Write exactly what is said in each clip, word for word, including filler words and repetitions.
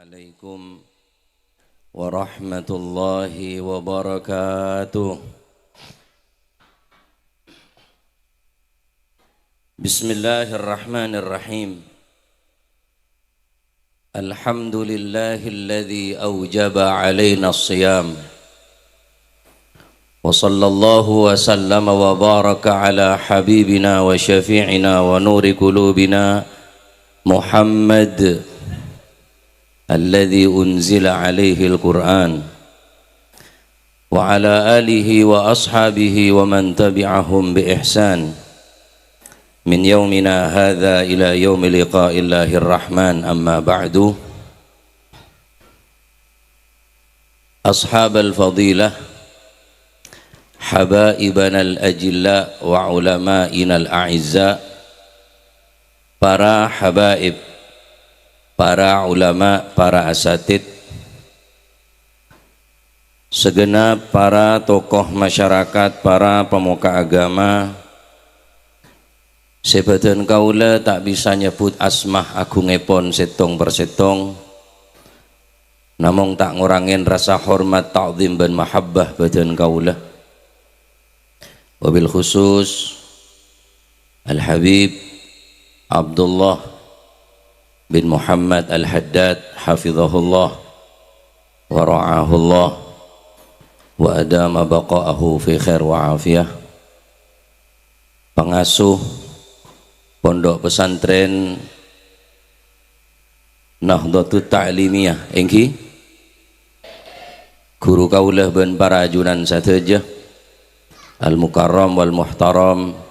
Assalamualaikum warahmatullahi wabarakatuh. Bismillahirrahmanirrahim. Alhamdulillahilladzi aujaba alaina siyam. Wa sallallahu wa sallama wa baraka ala habibina wa syafi'ina wa nuri qulubina Muhammad alladzi unzila alaihil Qur'an, wa ala alihi wa ashabihi wa man tabi'ahum bi ihsan min yaumina hadza ila yaumi liqa'illahir rahman, amma ba'du. Ashabal fadilah, habaibanal ajilla wa ulama'inal a'izza, para habaib, para ulama, para asatid, segenap para tokoh masyarakat, para pemuka agama, sè bâdân kaulâ ta' bisa nyebbhut asma agungngèpon sèttong per sèttong, namong ta' ngorangè rasa hormat, ta'zim, bân mahabbah bâdân kaulâ. Wabil khusus Al-Habib Abdullah bin Muhammad Al-Haddad, hafizahullah wa ra'ahullah wa adama baqa'ahu fi khair wa afiyah, pangasuh Pondok Pesantren Nahdhatut Ta'limiyah, èngghi? Ghuru kaulâ bân para ajunan sadhâjâ, Al-Mukarram wal Muhtaram,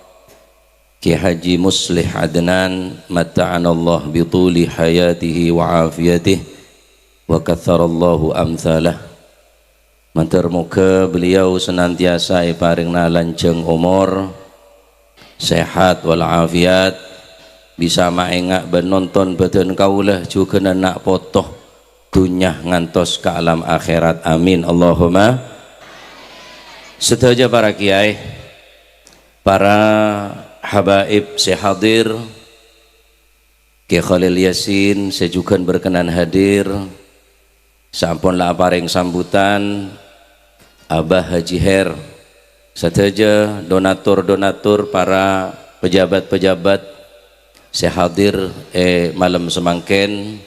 Kiai Haji Muslih Adnan, matta'anallah bituli hayatihi wa afiyatihi, wa katsarallahu amtsalah. Mandhâr moghâ beliau senantiasa èparèngana lanjhâng omor, sehat wal afiat, bisa maènga' bân nonton bâdân kaulâ jhughân na' poto, dhunnya ngantos ka alam akhèrat. Amin, Allahumma. Sadhâjâ para kiai, para habaib sè hadir, Kè Khalil Yasin sè jhughân berkenan hadir, saampon la aparèng sambutan, Abah Haji Her, sadhâjâ donatur-donatur, para pejabat-pejabat sè hadir è malem samangkèn,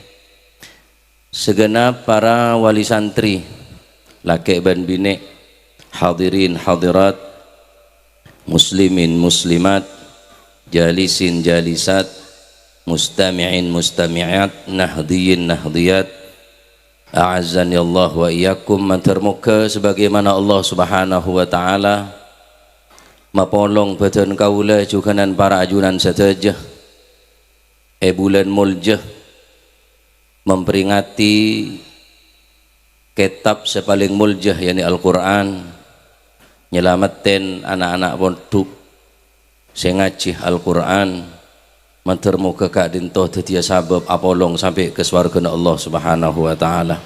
segenap para wali santri, lakè' bân binè', hadirin hadirat, muslimin muslimat, jalisin jalisat, mustami'in mustami'at, nahdiyin nahdiyat, a'azzani Allah wa iyyakum. Mandhâr moghâ sabagaimana Allah Subhanahu wa Ta'ala mapolong bâdân kaulâ jhughânan para ajunan sadhâjâ è bulân moljâ, memperingati kètab sè palèng moljâ, ya'ni Al-Qur'an, nyalamettèn ana'-ana' pondhuk sè ngajhi Al-Qur'an, mandhâr moghâ ka'dinto dhâddhiyâ sabâb apolong sampè' ka sowarghâna Allah Subhanahu wa Ta'ala.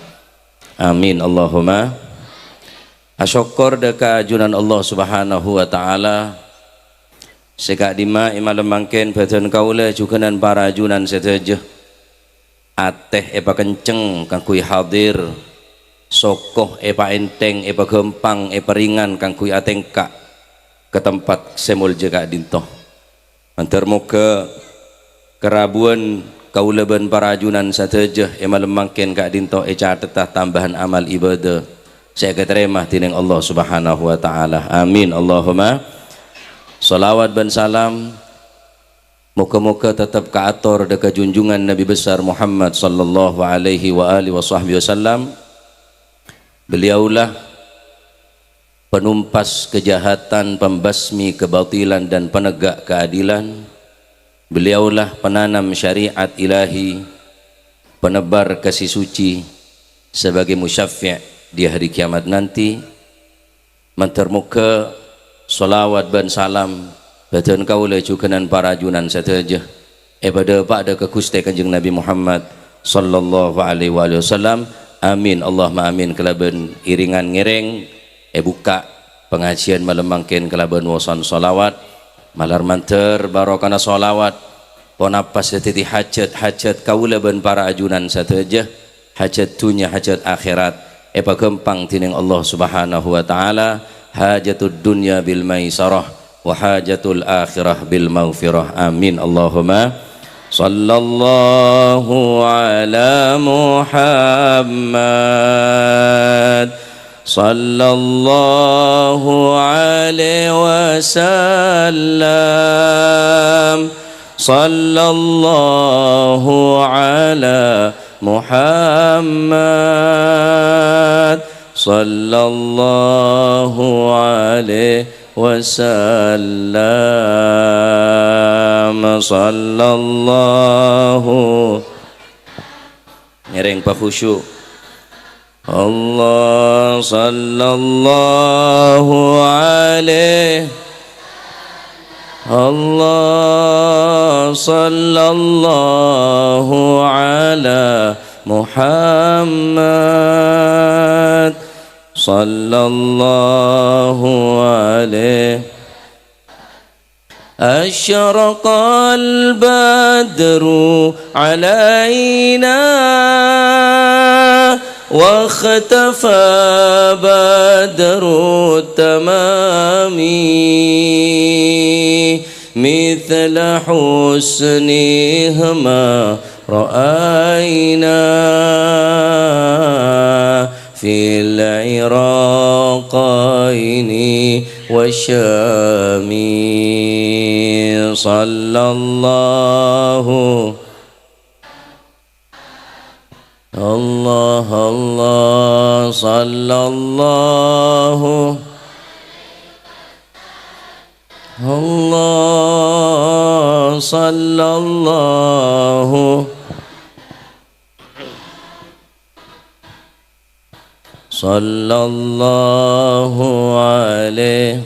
Amin, Allahumma. Asokkor dâ' ka ajunan Allah Subhanahu wa Ta'ala, sè ka'dimma è malem mangkèn bâdân kaulâ jhughânan para ajunan sadhâjâ atè èpakencèng kaangghuy hadir, soko èpaènthèng, èpaghâmpang, èparèngan kaangghuy atèngka ka tempat sè moljâ ka'dinto. Mandhâr moghâ karabhuwân kaulâ bân para ajunan sadhâjâ è malem mangkèn ka'dinto ècathetta tambahan amal ibadah sè èkatarèma dhinèng Allah Subhanahu wa Ta'ala. Amin, Allahumma. Shalawat bân salam moghâ-moghâ tetep kaator dâ' ka junjungan Nabi besar Muhammad sallallahu alaihi wa alihi wa sahbihi wasallam. Beliaulah penumpas kejahatan, pembasmi kebatilan, dan penegak keadilan. Beliaulah penanam syariat ilahi, penebar kasih suci sebagai musyaffi' di hari kiamat nanti. Mandhâr moghâ shalawat bân salam bâdân kaulâ jhughânan para ajunan sadhâjâ èpadhâpa' dâ' ka Ghustè Kanjeng Nabi Muhammad sallallahu alaihi wa alihi wasallam. Amin, Allahumma amin. Kalabân iringan ngèrèng èbukka' pangajiân malem mangkèn kalabân woson shalawat. Malar mandhâr barokana shalawat, ponapa sè dhâddhi hajat-hajat kaulâ bân para ajunan sadhâjâ. hajat dhunnya, hajat akhèrat èpaghâmpang dhinèng Allah Subhanahu wa Ta'ala, hajatud dunya bil maisarah, wa hajatul akhirah bil maghfirah. Amin. Allahumma sallallahu ala Muhammad. Sallallahu alaihi wasallam. Sallallahu ala Muhammad. Sallallahu alaihi wasallam. Sallallahu. Ngèrèng pakhusyu'. Allah sallallahu alaihi. Allah sallallahu ala Muhammad. Sallallahu alaihi. أشرق البدر علينا واختفى بدر التمام مثل حسنه ما رأينا في العراقين والشام. صلى الله، الله، الله، صلى الله، الله، صلى الله. صلى الله عليه.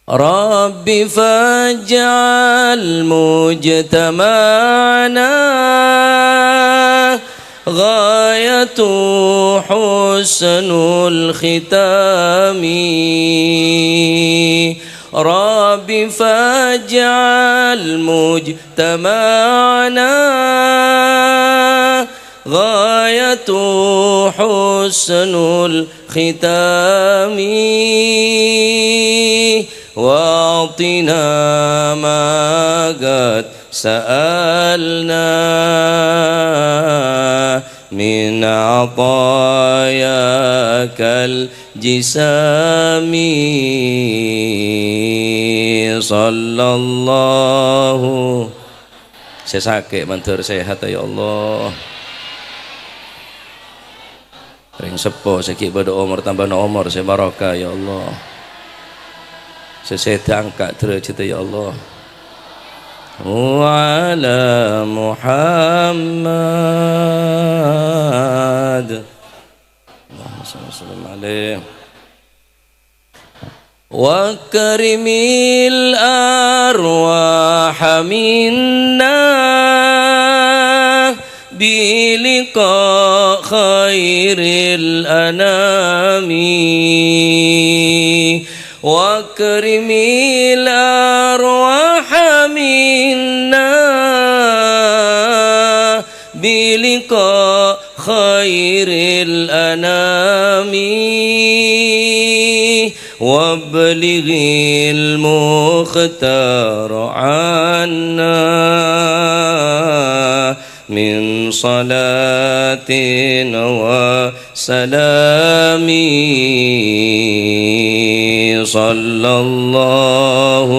رب فاجعل مجتمعنا غاية حسن الختام. رب فاجعل مجتمعنا غاية حسن الختام، وأعطنا ما قد سألنا من عطاياك الجسام. صلى الله. Sè sakè' mandhâr sehat, ya Allah. Rèng seppo sè ghi' bâdâ omor tambâna omor sè barokah, ya Allah. Sè sèdhâ angka' dârâjhâddhâ, ya Allah. Wa ala Muhammad. Allahumma shalli wa sallim alaihi. وأكرم الأرواح منا بلقاء خير الأنام. وأكرم الأرواح منا بلقاء خير الأنام، وابلغ المختار عنا من صلاة وسلام. صلى الله.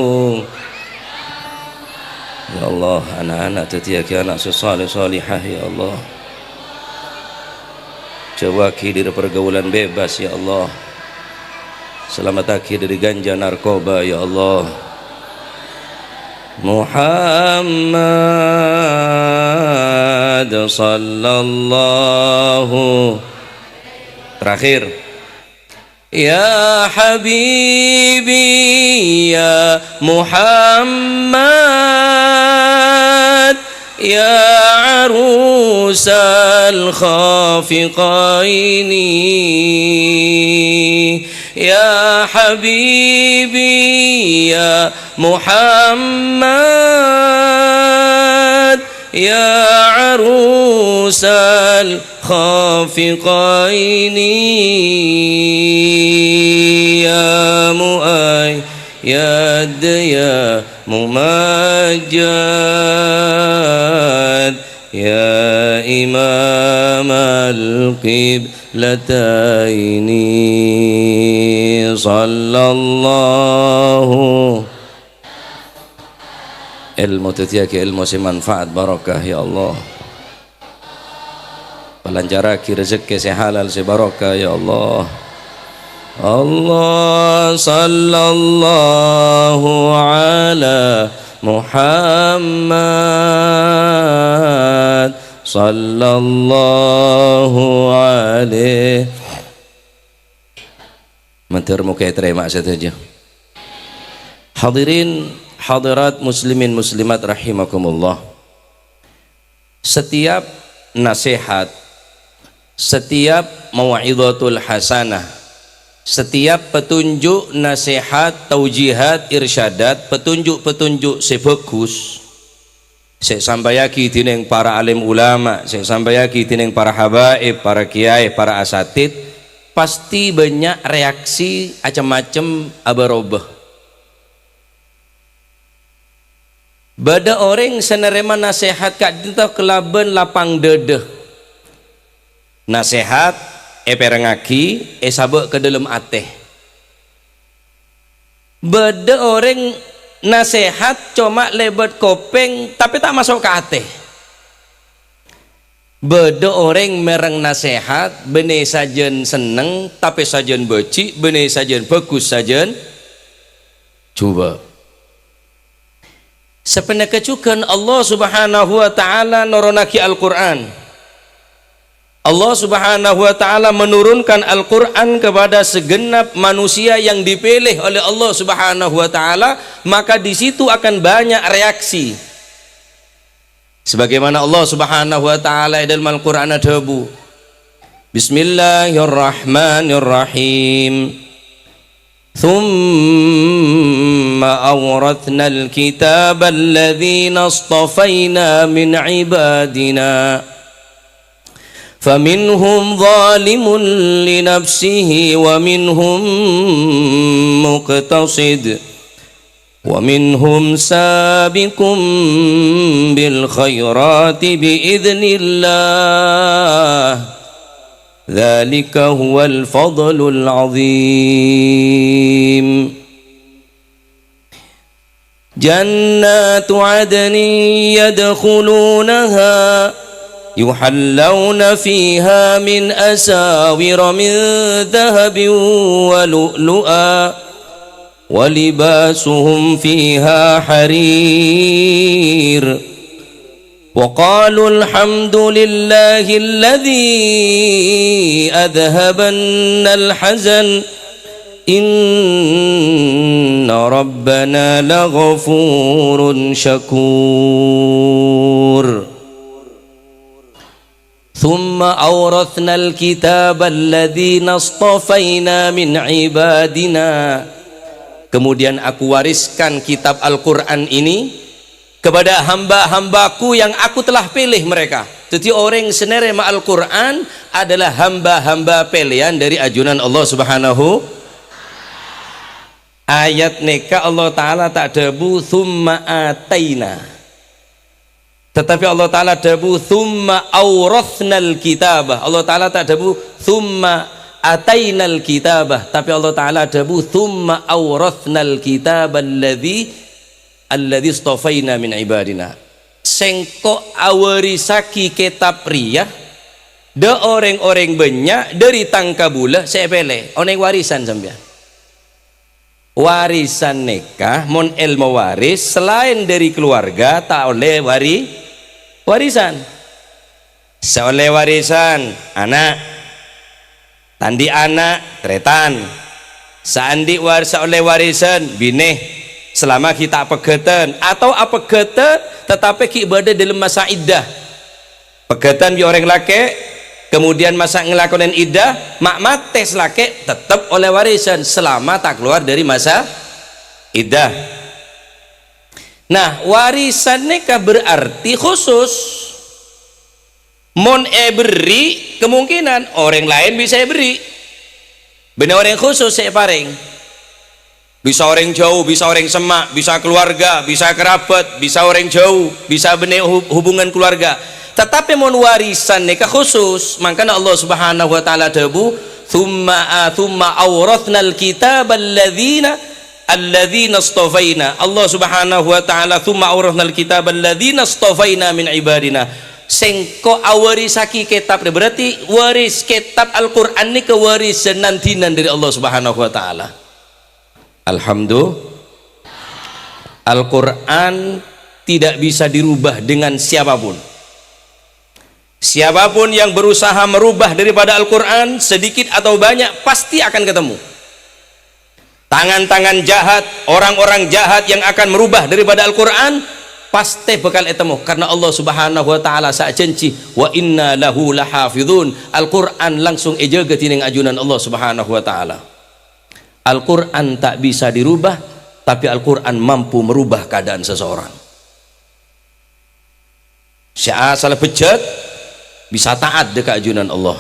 Ya Allah, ana'-ana' dhâddhiyâghi ana' sè saleh salehah, ya Allah. Jhâuwâghi dhâri pergaulan bebas, ya Allah. Salamettaghi dhâri ganja narkoba, ya Allah. Muhammad sallallahu. Terakhir. يا حبيبي يا محمد، يا عروس الخافقين، يا حبيبي يا محمد، يا عروس الخافقين، يا مؤيد يا ممجد، يا إمام القبلتين، صلى الله. Èlmo dhâddhiyâghi èlmo sè manfaat, barokah, ya Allah. Palancarraghi rejekkè sè halal, sè barokah, ya Allah. Allah, sallallahu ala Muhammad, sallallahu alaihi. Mandhâr moghâ ètarèma sadhâjâ. Hadirin hadirat muslimin muslimat rahimakumullah. Setiap nasihat, setiap mau'izatul hasanah, setiap petunjuk, nasihat, taujihat, irsyadat, petunjuk-petunjuk sè bhâghus, sè èsampayaghi dhinèng para alim ulama, sè èsampayaghi dhinèng para habaib, para kiai, para asatid, pasti bânnya' reaksi acem-macem, abâ-robâ. Bâdâ orèng sè narèma nasèhat ka'dinto kalabân lapang dhâdhâ. Nasèhat èpèrengngaghi, èsabâ' ka dhâlem atè. Bâdâ orèng nasèhat coma lèbât kopèng, tapè ta' maso' ka atè. Bâdâ orèng mèreng nasèhat, bânnè sajân senneng, tapè sajân bâji', bânnè sajân bhâghus, sajân jhubâ'. Sapanèka jhughân Allah Subhanahu wa Ta'ala noronaghi Al-Qur'an. Allah Subhanahu wa Ta'ala menurunkan Al-Qur'an kepada segenap manusia yang dipilih oleh Allah Subhanahu wa Ta'ala, maka di situ akan banyak reaksi. Sebagaimana Allah Subhanahu wa Ta'ala è dhâlem Al-Qur'an adhâbu, Bismillahirrahmanirrahim. ثم أورثنا الكتاب الذين اصطفينا من عبادنا فمنهم ظالم لنفسه ومنهم مقتصد ومنهم سابق بالخيرات بإذن الله ذلك هو الفضل العظيم. جنات عدن يدخلونها يحلون فيها من أساور من ذهب ولؤلؤا ولباسهم فيها حرير. وقالوا الحمد لله الذي أذهب عنا الحزن إن ربنا لغفور شكور. ثم أورثنا الكتاب الذين اصطفينا من عبادنا. Kemudian Aku wariskan kitab Al-Qur'an ini kepada hamba-hambaku yang Aku telah pilih mereka. Jadi, orèng sè narèma Al-Qur'an adalah hamba-hamba pèlèyan dâri ajunan Allah Subhanahu. Ayat nèka Allah Ta'ala ta' dhâbu, "Tsumma ataina." Tetapi Allah Ta'ala dhâbu, "Tsumma auratsnal kitabah." Allah Ta'ala ta' dhâbu, "Tsumma atainal kitabah." Tapi Allah Ta'ala dhâbu, "Tsumma auratsnal kitabah alladzi, alladzi istofaina min ibadina." Sèngko' awarisaghi kètab rèya dâ' orèng-orèng bânnya' dâri tang kabulâ sè èpèlè. Onèng warisan sampèyan. Warisan nèka, mon èlmo waris, selain dâri keluarga, ta' ollè wari-, warisan. Sè ollè warisan, ana'. Ta' andi' ana', tarètan. Sè andi' war-, sè ollè warisan, binè. Salama ghi' ta' peggatan, atau apeggatan, tetapi ghi' bâdâ dâlem masa iddah. Peggatan bi' orèng lakè', kemudian masa ngalakonè iddah, ma' matè sè lakè', tettep ollè warisan salama ta' kalowar dâri masa iddah. Nah, warisan nèka berarti khusus. Mon èberri', kemungkinan orèng laèn bisa èberri'. Bânnè orèng khusus sè èparèng. Bisa orèng jhâu, bisa orèng semma', bisa keluarga, bisa kerabat, bisa orèng jhâu, bisa bânnè hu-, hubungan keluarga. Tatapè mon warisan nèka khusus, mangkana Allah Subhanahu wa Ta'ala dhâbu, "Tsumma a-, tsumma awrathnal kitabal ladzina, alladzina istafaina." Allah Subhanahu wa Ta'ala, "Tsumma awrathnal kitabal ladzina istafaina min ibadina." Sèngko' awarisaghi kètab, berarti waris kètab Al-Qur'an nèka warisan nan-dinan dhâri Allah Subhanahu wa Ta'ala. Alhamdulillah. Al-Quran tidak bisa dirubah dengan siapapun. Siapapun yang berusaha merubah daripada Al-Quran, sedikit atau banyak, pasti akan ketemu. Tangan-tangan jahat, orang-orang jahat yang akan merubah daripada Al-Quran, pasti bakal ètemmo. Karena Allah Subhanahu wa Ta'ala sè ajhânjhi, "Wa inna lahu lahafidhun." Al-Quran langsung èjâgâ dhinèng ajunan Allah Subhanahu wa Ta'ala. Al-Quran tak bisa dirubah, tapi Al-Quran mampu merubah keadaan seseorang. Sè asalla bejjhât, bisa taat dâ' ka ajunan Allah.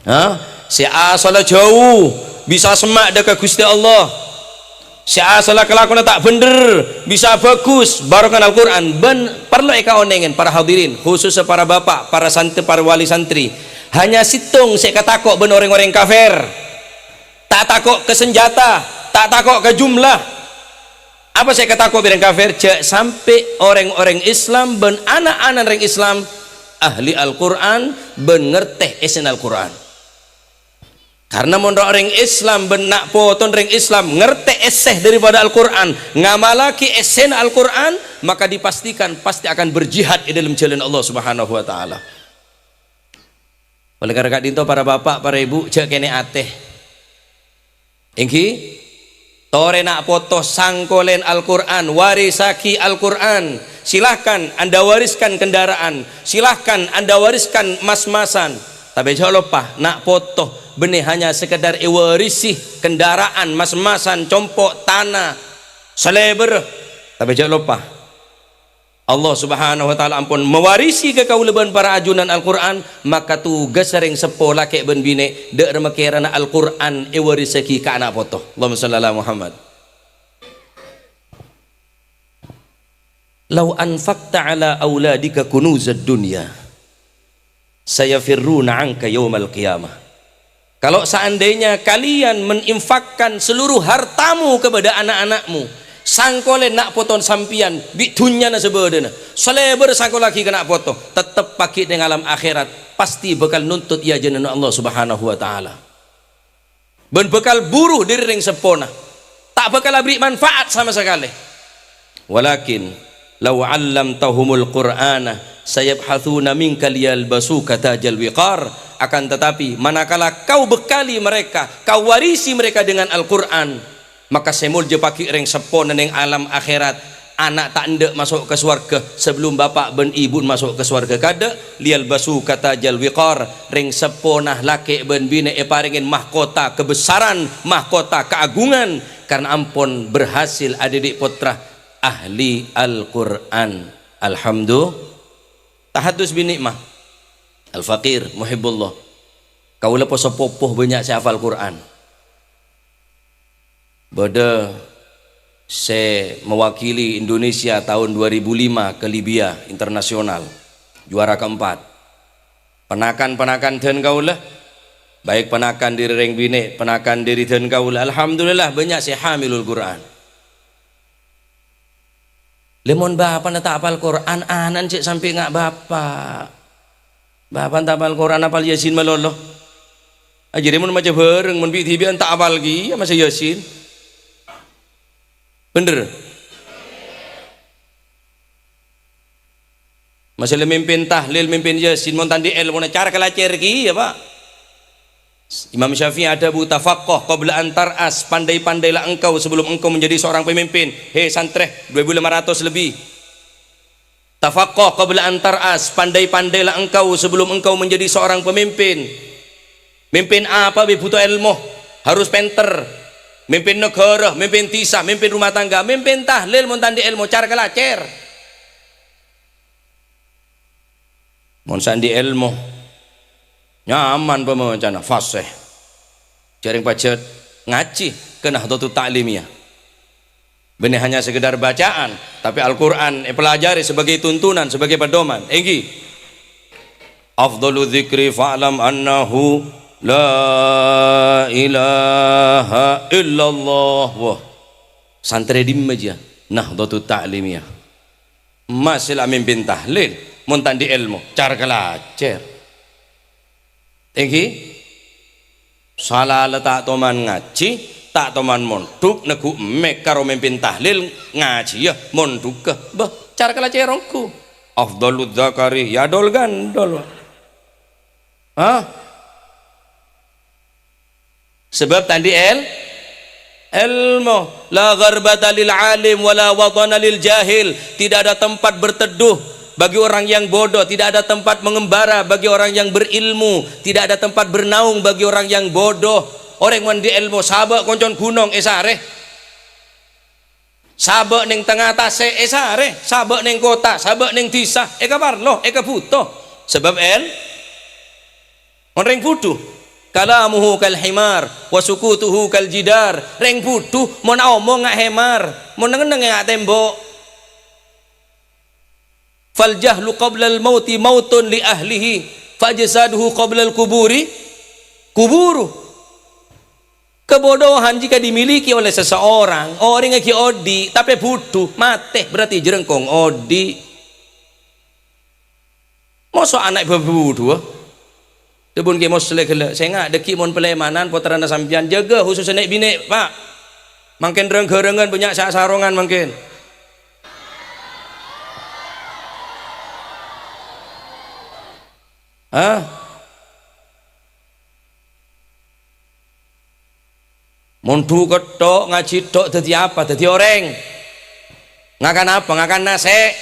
Ha? Sè asalla jhâu, bisa semma' dâ' ka Ghustè Allah. Sè asalla kalakowanna ta' bhendher, bisa bhâghus, barokana Al-Quran. Bân parlo èkaonèngè, para hadirin, khususnya para bapa', para santrè, para wali santrè. Hanya sèttong sè èkatako' bân orèng-orèng kafir. Ta' tako' ka sanjhâta, ta' tako' ka jumlah. Apa sè èkatako' bi' orèng kafir? Jhâ' sampè' orèng-orèng Islam bân na'-kana' orèng Islam ahli Al-Qur'an bân ngartè èssèna Al-Qur'an. Karna mon orèng Islam bân na' potona orèng Islam ngartè èssè daripada Al-Qur'an, ngamallaghi èssèna Al-Qur'an, maka dipastikan pasti akan berjihad è dâlem jhâlân Allah Subhanahu wa Ta'ala. Olè karana ka'dinto para bapa', para èbhu, jhâ' kènè' atè. Èngghi, torè na' poto sangkolèn Al-Qur'an, warisaghi Al-Qur'an. Silahkan Anda wariskan kendaraan, silahkan Anda wariskan mas-masan. Tapè jhâ' loppa, na' poto bânnè hanya sekedar èwarisè kendaraan, mas-masan, compo', tana, salèbâr. Tapè jhâ' loppa, Allah Subhanahu wa Ta'ala ampon mawarisè ka kaulâ bân para ajunan Al-Qur'an, maka tugassa rèng seppo lakè' bân binè' dâ' remma kèrana Al-Qur'an èwarisaghi ka ana' poto. Allahumma shalli ala Muhammad. "Lau anfaqta ala auladika kunuzad dunya." "Sayafirruna anka yaumal qiyamah." Kalau seandainya kalian menginfakkan seluruh hartamu kepada anak-anakmu, sangkolèn na' potona sampèyan, bi' dhunnyana sabâdâna, salèbâr sangkollaghi ka na' poto, tettep paghi' neng alam akhirat, pasti bakal nuntut è ajâna Allah Subhanahu wa Ta'ala. Bân bakal buru dâri rèng seppona. Ta' bakal aberri' manfaat sama sakalè. "Walakin, lau 'allamtahumul Qur'ana, sayabhatsuna minka liyalbasuka tajal wiqar." Akan tetapi, manakala kau bekali mereka, kau warisi mereka dengan Al-Qur'an, maka sè molja paghi' rèng seppona neng alam akhirat, ana' ta' endâ' maso' ka sowarghâ sabellum bapa' bân ibu maso' ka sowarghâ kaadâ', "Liyalbasuka tajal wiqar," rèng seppona lakè' bân binè' èparèngè mahkota kabessaran, mahkota kaagungan, karna ampon berhasil adhidhi' pottra ahli Al-Qur'an. Alhamdulillah. Tahaddus bi' ni'mah. Al-Faqir Muhibbullah. Kaulâ poso-popo bânnya' sè hafal Qur'an. Bâdâ sè mewakili Indonesia tahun dua ribu lima ke Libya internasional, juara keempat. Ponakan-ponakan dân kaulâ, baik ponakan dâri rèng binè', ponakan dâri dân kaulâ, alhamdulillah, bânnya' sè hamilul Qur'an. Lè, mon bapa'na ta' apal Qur'an, ana'na cè' sampè' nga' bapa'. Bapa'na ta' apal Qur'an, apal Yasin malolo. Ajâriyâ mon maca bhâreng, mon bi'-dhibi'ân ta' apal kèya maca Yasin. Bhender? Masalah mimpin tahlil, mimpin Yasin, mon ta' andi' èlmona, cara kalacèr kèya, Pak. Imam Syafi'i adhâbu, "Tafaqqah qabla an tar'as, pandai-pandailah engkau sebelum engkau menjadi seorang pemimpin." He, santrè, dua ribu lima ratus lebih. "Tafaqqah qabla an tar'as, pandai-pandailah engkau sebelum engkau menjadi seorang pemimpin." Mimpin apa bi' buto èlmo, harus pènter. Mimpin naghârâ, mimpin dhisa, mimpin rumah tangga, mimpin tahlil mon ta' andi' èlmo, car-kalacèr. Mon sè andi' èlmo, nyaman pamacana, fasih. Jhâ' rèng pajhât ngajhi ka Nahdhatut Ta'limiyah. Bânnè hanya sekedar bacaan, tapè Al-Qur'an èpelajari sebagai tuntunan, sebagai pedoman. Èngghi. Afdalu dzikri fa'lam annahu la ilaha illallah. Wah, santrè dimma jiyâ? Nahdhatut Ta'limiyah. Masè la mimpin tahlil, mon ta' andi' èlmo, car-kalacèr. Èngghi? Sala la ta' toman ngajhi, ta' toman mondhuk, neggu' emmè' karo mimpin tahlil ngajhiyâ mondhughâ. Bâh, car-kalacèr ongghu. Afdalu dzakari, yâ dol-gandol. Hah? Sebab ta' andi' èl-, èlmo. La gharbata lil alim wa la watana lil jahil. Tidak ada tempat berteduh bagi orang yang bodoh, tidak ada tempat mengembara bagi orang yang berilmu, tidak ada tempat bernaung bagi orang yang bodoh. Orèng mon andi' èlmo, sabâ' koncon ghunong èsarè. Sabâ' neng tengnga tasè' èsarè, sabâ' neng kottha, sabâ' neng dhisa, èkaparlo, èkabhuto. Sabâb èl-, mon rèng budhu, kalamuhu kal himar, wa sukutuhu kal jidar. Rèng budhu mon aomong nga' hemar, mon neng-enneng nga' tembok. Fal jahlu qablal mauti mautun li ahlihi, fa ajsaduhu qablal kuburi kuburu. Kebodohan jika dimiliki oleh seseorang, orèngnga ghi' odi', tapè budhu, matè, berarti jhârângkong odi'. Moso' ana' bâbudhuwâ? Dhâbuna Kè Mosleh ghellâ', "Sènga' dhâggi' mon palèmanan pottrana sampèyan, jâgâ, khusus nè' binè', Pa'. Mangkèn rang-ghârângan bânnya' sè asarongan mangkèn." Hah? Mondhu ketthok, ngajhi tthok, dhâddhi apa? Dhâddhi orèng. Ngakan apa? Ngakan nasè'.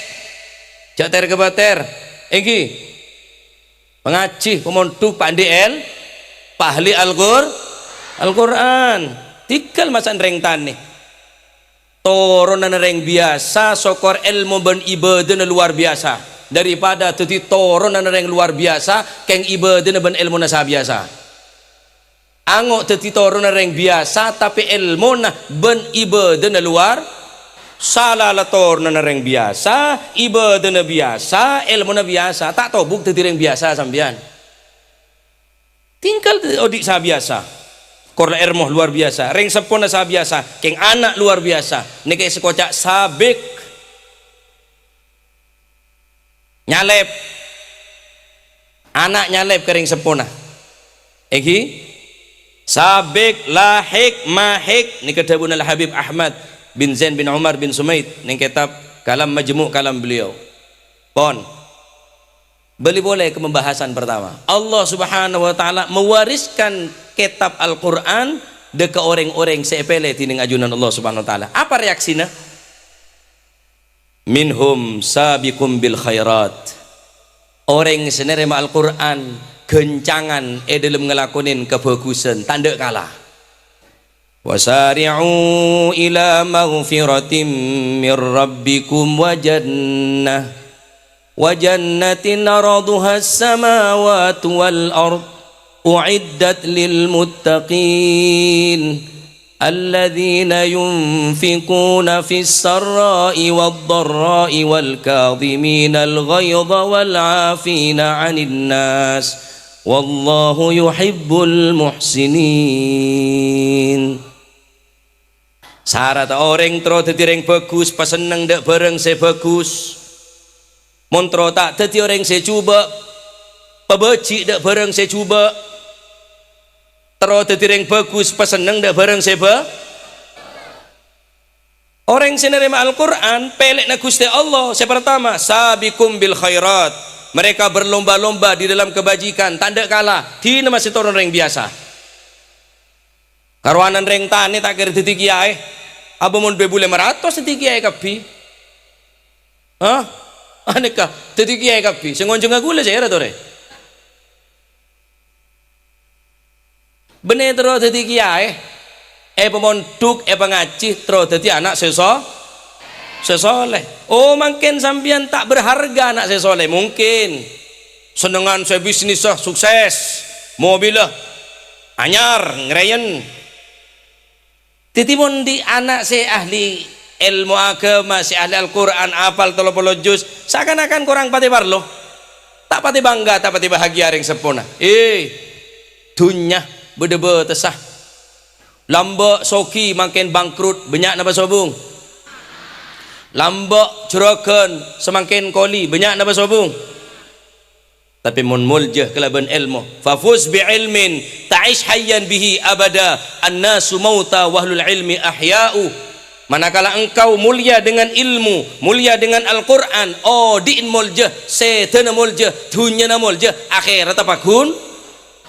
Jhâ' ter-kabâter. Èngghi. Pangajhi, pamondhu, pa' andi' èl-, pa' ahli Al-Qur-, Al-Qur'an. Tèngghâl masan rèng tanè. Toronanna rèng biyasa, sokor èlmo bân ibâdâna lowar biyasa. Daripada dhâddhi toronanna rèng lowar biyasa, kèng ibâdâna bân èlmona sabiyasa. Ango' dhâddhi toronanna rèng biyasa, tapè èlmona bân ibâdâna lowar. Sala la toronanna rèng biyasa, ibâdâna biyasa, èlmona biyasa. Ta' tobuk dhâddhi rèng biyasa sampèyan. Tèngghâl odi' sabiyasa. Kor la èlmo lowar biyasa. Rèng seppona sabiyasa. Kèng ana' lowar biyasa. Nèka èsakoca' sabik. Nyalèp. Ana' nyalèp ka rèng seppona. Èngghi? Sabik, lahik, mahik. Nèka dhâbuna Al-Habib Ahmad bin Zain bin Umar bin Sumaid. Nèng kètab Kalam Majmu' kalam beliau. Pon. Bâli polè ka pembahasan pertama. Allah Subhanahu wa Ta'ala mewariskan kètab Al-Qur'an dâ' ka orèng-orèng sè èpèlè dhinèng ajunan Allah Subhanahu wa Ta'ala. Apa reaksina? "Minhum sabiqum bil khairat." Orèng sè narèma Al-Qur'an ghâncangan è dhâlem ngalakonè kabhâghusân, ta' endâ' kala. "Wasari'u ila maghfiratin mir rabbikum wa jannah, wa jannatin arduhas samawati wal ard, u'iddat lil muttaqin, alladzina yunfiquna fis sarra'i wad dharra'i wal kadhiminal ghaidha wal 'afina 'anin nas, wallahu yuhibbul muhsinin." Sarata orèng terro dhâddhi rèng bhâghus, pasenneng dâ' bhârâng sè bhâghus. Mon terro ta' dhâddhi orèng sè jhubâ', pabâji' dâ' bhârâng sè jhubâ'. Terro dhâddhi rèng bhâghus, pasenneng dâ' bhârâng sè bhâ-, Orèng sè narèma Al-Qur'an, pèlèna Ghustè Allah. Sè partama, sabiqum bil khairat. Mereka berlomba-lomba di dalam kebajikan, ta' endâ' kala. Dina masè toron rèng biyasa. Karowanan rèng tanè ta' kèra dhâddhi kèyaè. Apa mon bâbu lèma ratos dhâddhi kèyaè kabbhi? Hah? Anèka, dhâddhi kèyaè kabbhi. Sè ngonjhângnga ghulâ sèra torè? Bânnè terro dhâddhi kèyaè. Èpamondhuk, èpangajhi, terro dhâddhi ana' sè so-, sè soleh. Oh, mangkèn sampèyan ta' berharga ana' sè soleh? Mungkin. Sennengngan sè bisnissa sukses, mobilla anyar, ngrèyen. Dhâddhi, mon andi' ana' sè ahli èlmo aghâma, sè ahli Al-Qur'an, apal tello polo juz, sakan-akan korang patè parlo. Ta' patè bangga, ta' patè bahagia rèng seppona. Eh, dhunnya bâdâ bâtessa. Lambâ' soghi mangkèn bangkrut, bânnya' napa sobung? Lambâ' juragan samangkèn koli, bânnya' napa sobung? Tapè mon molja kalabân èlmo, "Fafuz bi ilmin ta'ish hayyan bihi abada, annasu mauta wa ahlul ilmi ahya'u." Manakala engkau mulia dengan ilmu, mulia dengan Al-Qur'an, odi'na molja, sèdhâna molja, dhunnyana molja, akhèratta paghun-,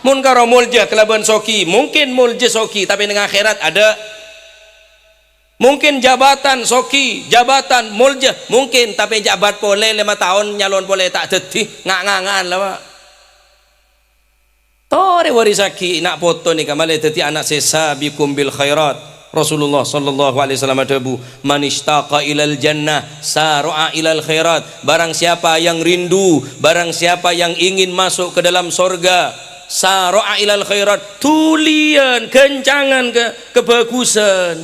Mon karo molja kalabân soghi, mungkin molja soghi, tapè neng akhèrat adâ'. Mungkin jabatan soghi, jabatan molja, mungkin, tapè jhâbât polè lèma taon, nyalon polè ta' dhâddhi, nga'-nganga'an la, Pak. Torè warissaghi na' poto nèka malè dhâddhi ana' sè sabiqum bil khairat. Rasulullah sallallahu alaihi wasallam adhâbu, "Man isytaqa ilal jannah sara'a ilal khairat." Barang siapa yang rindu, barang siapa yang ingin masuk ke dalam sorga, sara'a ilal khairat, dhuliyân, ghâncangan ka kabhâghusân.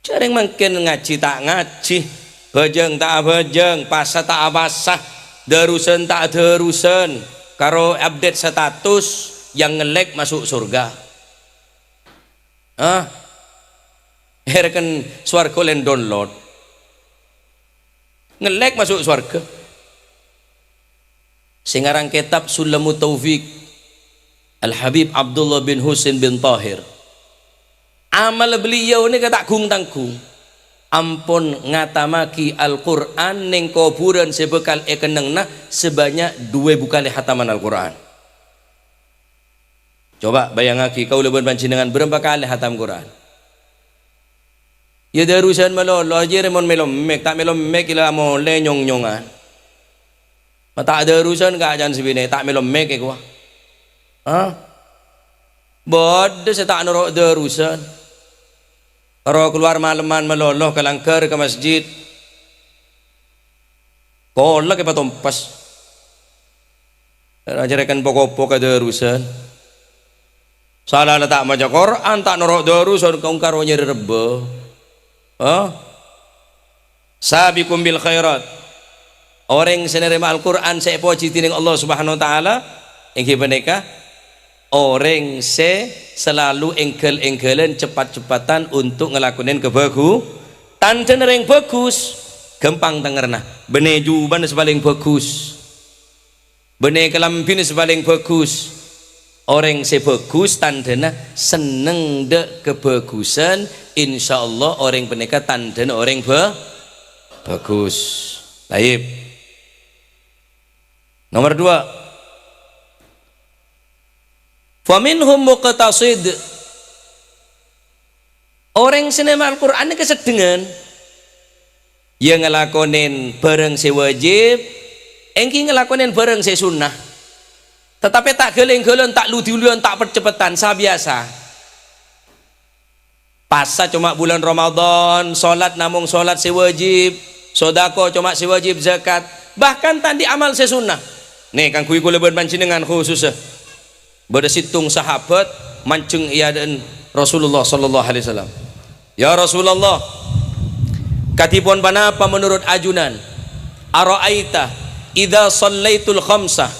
Jhâreng mangkèn ngajhi ta' ngajhi, bhâjâng ta' abhâjâng, pasa ta' apasa, dârusân ta' adârusân, karo update status yang ngellèk masuk sorga. Hah? Èrèken sowarghâ lèn download. Ngellèk masuk sowarghâ. Sè ngarang kètab Sulamut Taufik, Al-Habib Abdullah bin Husain bin Tahir. Amal beliau nèka ta' gung-tanggung. Ampon ngatamaghi Al-Qur'an neng kobhurân sè bhâkal èkennengnga sebanyak duwâ bukalè hataman Al-Qur'an. Coba bâjângaghi, kaulâ bân panjhennengngan bârâmpa kalè hatam Qur'an? Yâ, dârusân malolo, jhâ' rèng mon mèlo mèk, ta' mèlo mèk ila molè nyong-nyongan. Ma' ta' dârusân kaca'an sè binè', ta' mèlo mèk èkowa. Hah? Bâdâ sè ta' noro' dârusân. Ro kalowar malemman malolo ka langghâr ka masjid. Kolak èpatompes. Ajhârèken po-kopo ka dârusân. Sala la ta' maca Qur'an, ta' noro' dârusân, kong karo nyarè rebbhâ. Hah? Sabiqum bil khairat. Orèng sè narèma Al-Qur'an sè èpojhi dhinèng Allah Subhanahu wa Ta'ala, èngghi panèka orèng sè salalu èngghâl-èngghâlân, cepat-cepatan untuk ngalakonè kabhâghu-, Tandhâna rèng bhâghus, ghâmpang tengngerrâ. Bânnè jhubâ'na sè palèng bhâghus. Bânnè kalambhina sè palèng bhâghus. Orèng sè bhâghus tandhâna senneng dâ' kabhâghusân, insyaallah orèng panèka tandhâna orèng bhâ-, bhâghus. Tayyib. Nomor dua. "Faminhum muqtasid." Orèng sè narèma Al-Qur'an nèka seddhengngan, yâ ngalakonè bhârâng sè wajib, èngghi ngalakonè bhârâng sè sunnah. Tatapè ta' ghâl-ènggâlân, ta' lu-dhuliyân, ta' pet-ceppetan, sabiyasa. Pasa coma bulân Ramadan, solat namong solat sè wajib, sodako coma sè wajib, zakat, bahkan ta' andi' amal sè sunnah. Nè, kaangghuy kaulâ bân panjhennengngan khusussa. Bâdâ sèttong sahabat manjheng è adâ'na Rasulullah sallallahu alaihi wasallam. "Ya Rasulullah, kadhipon ponapa menurut ajunan? Ara'aita idza shallaitul khamsa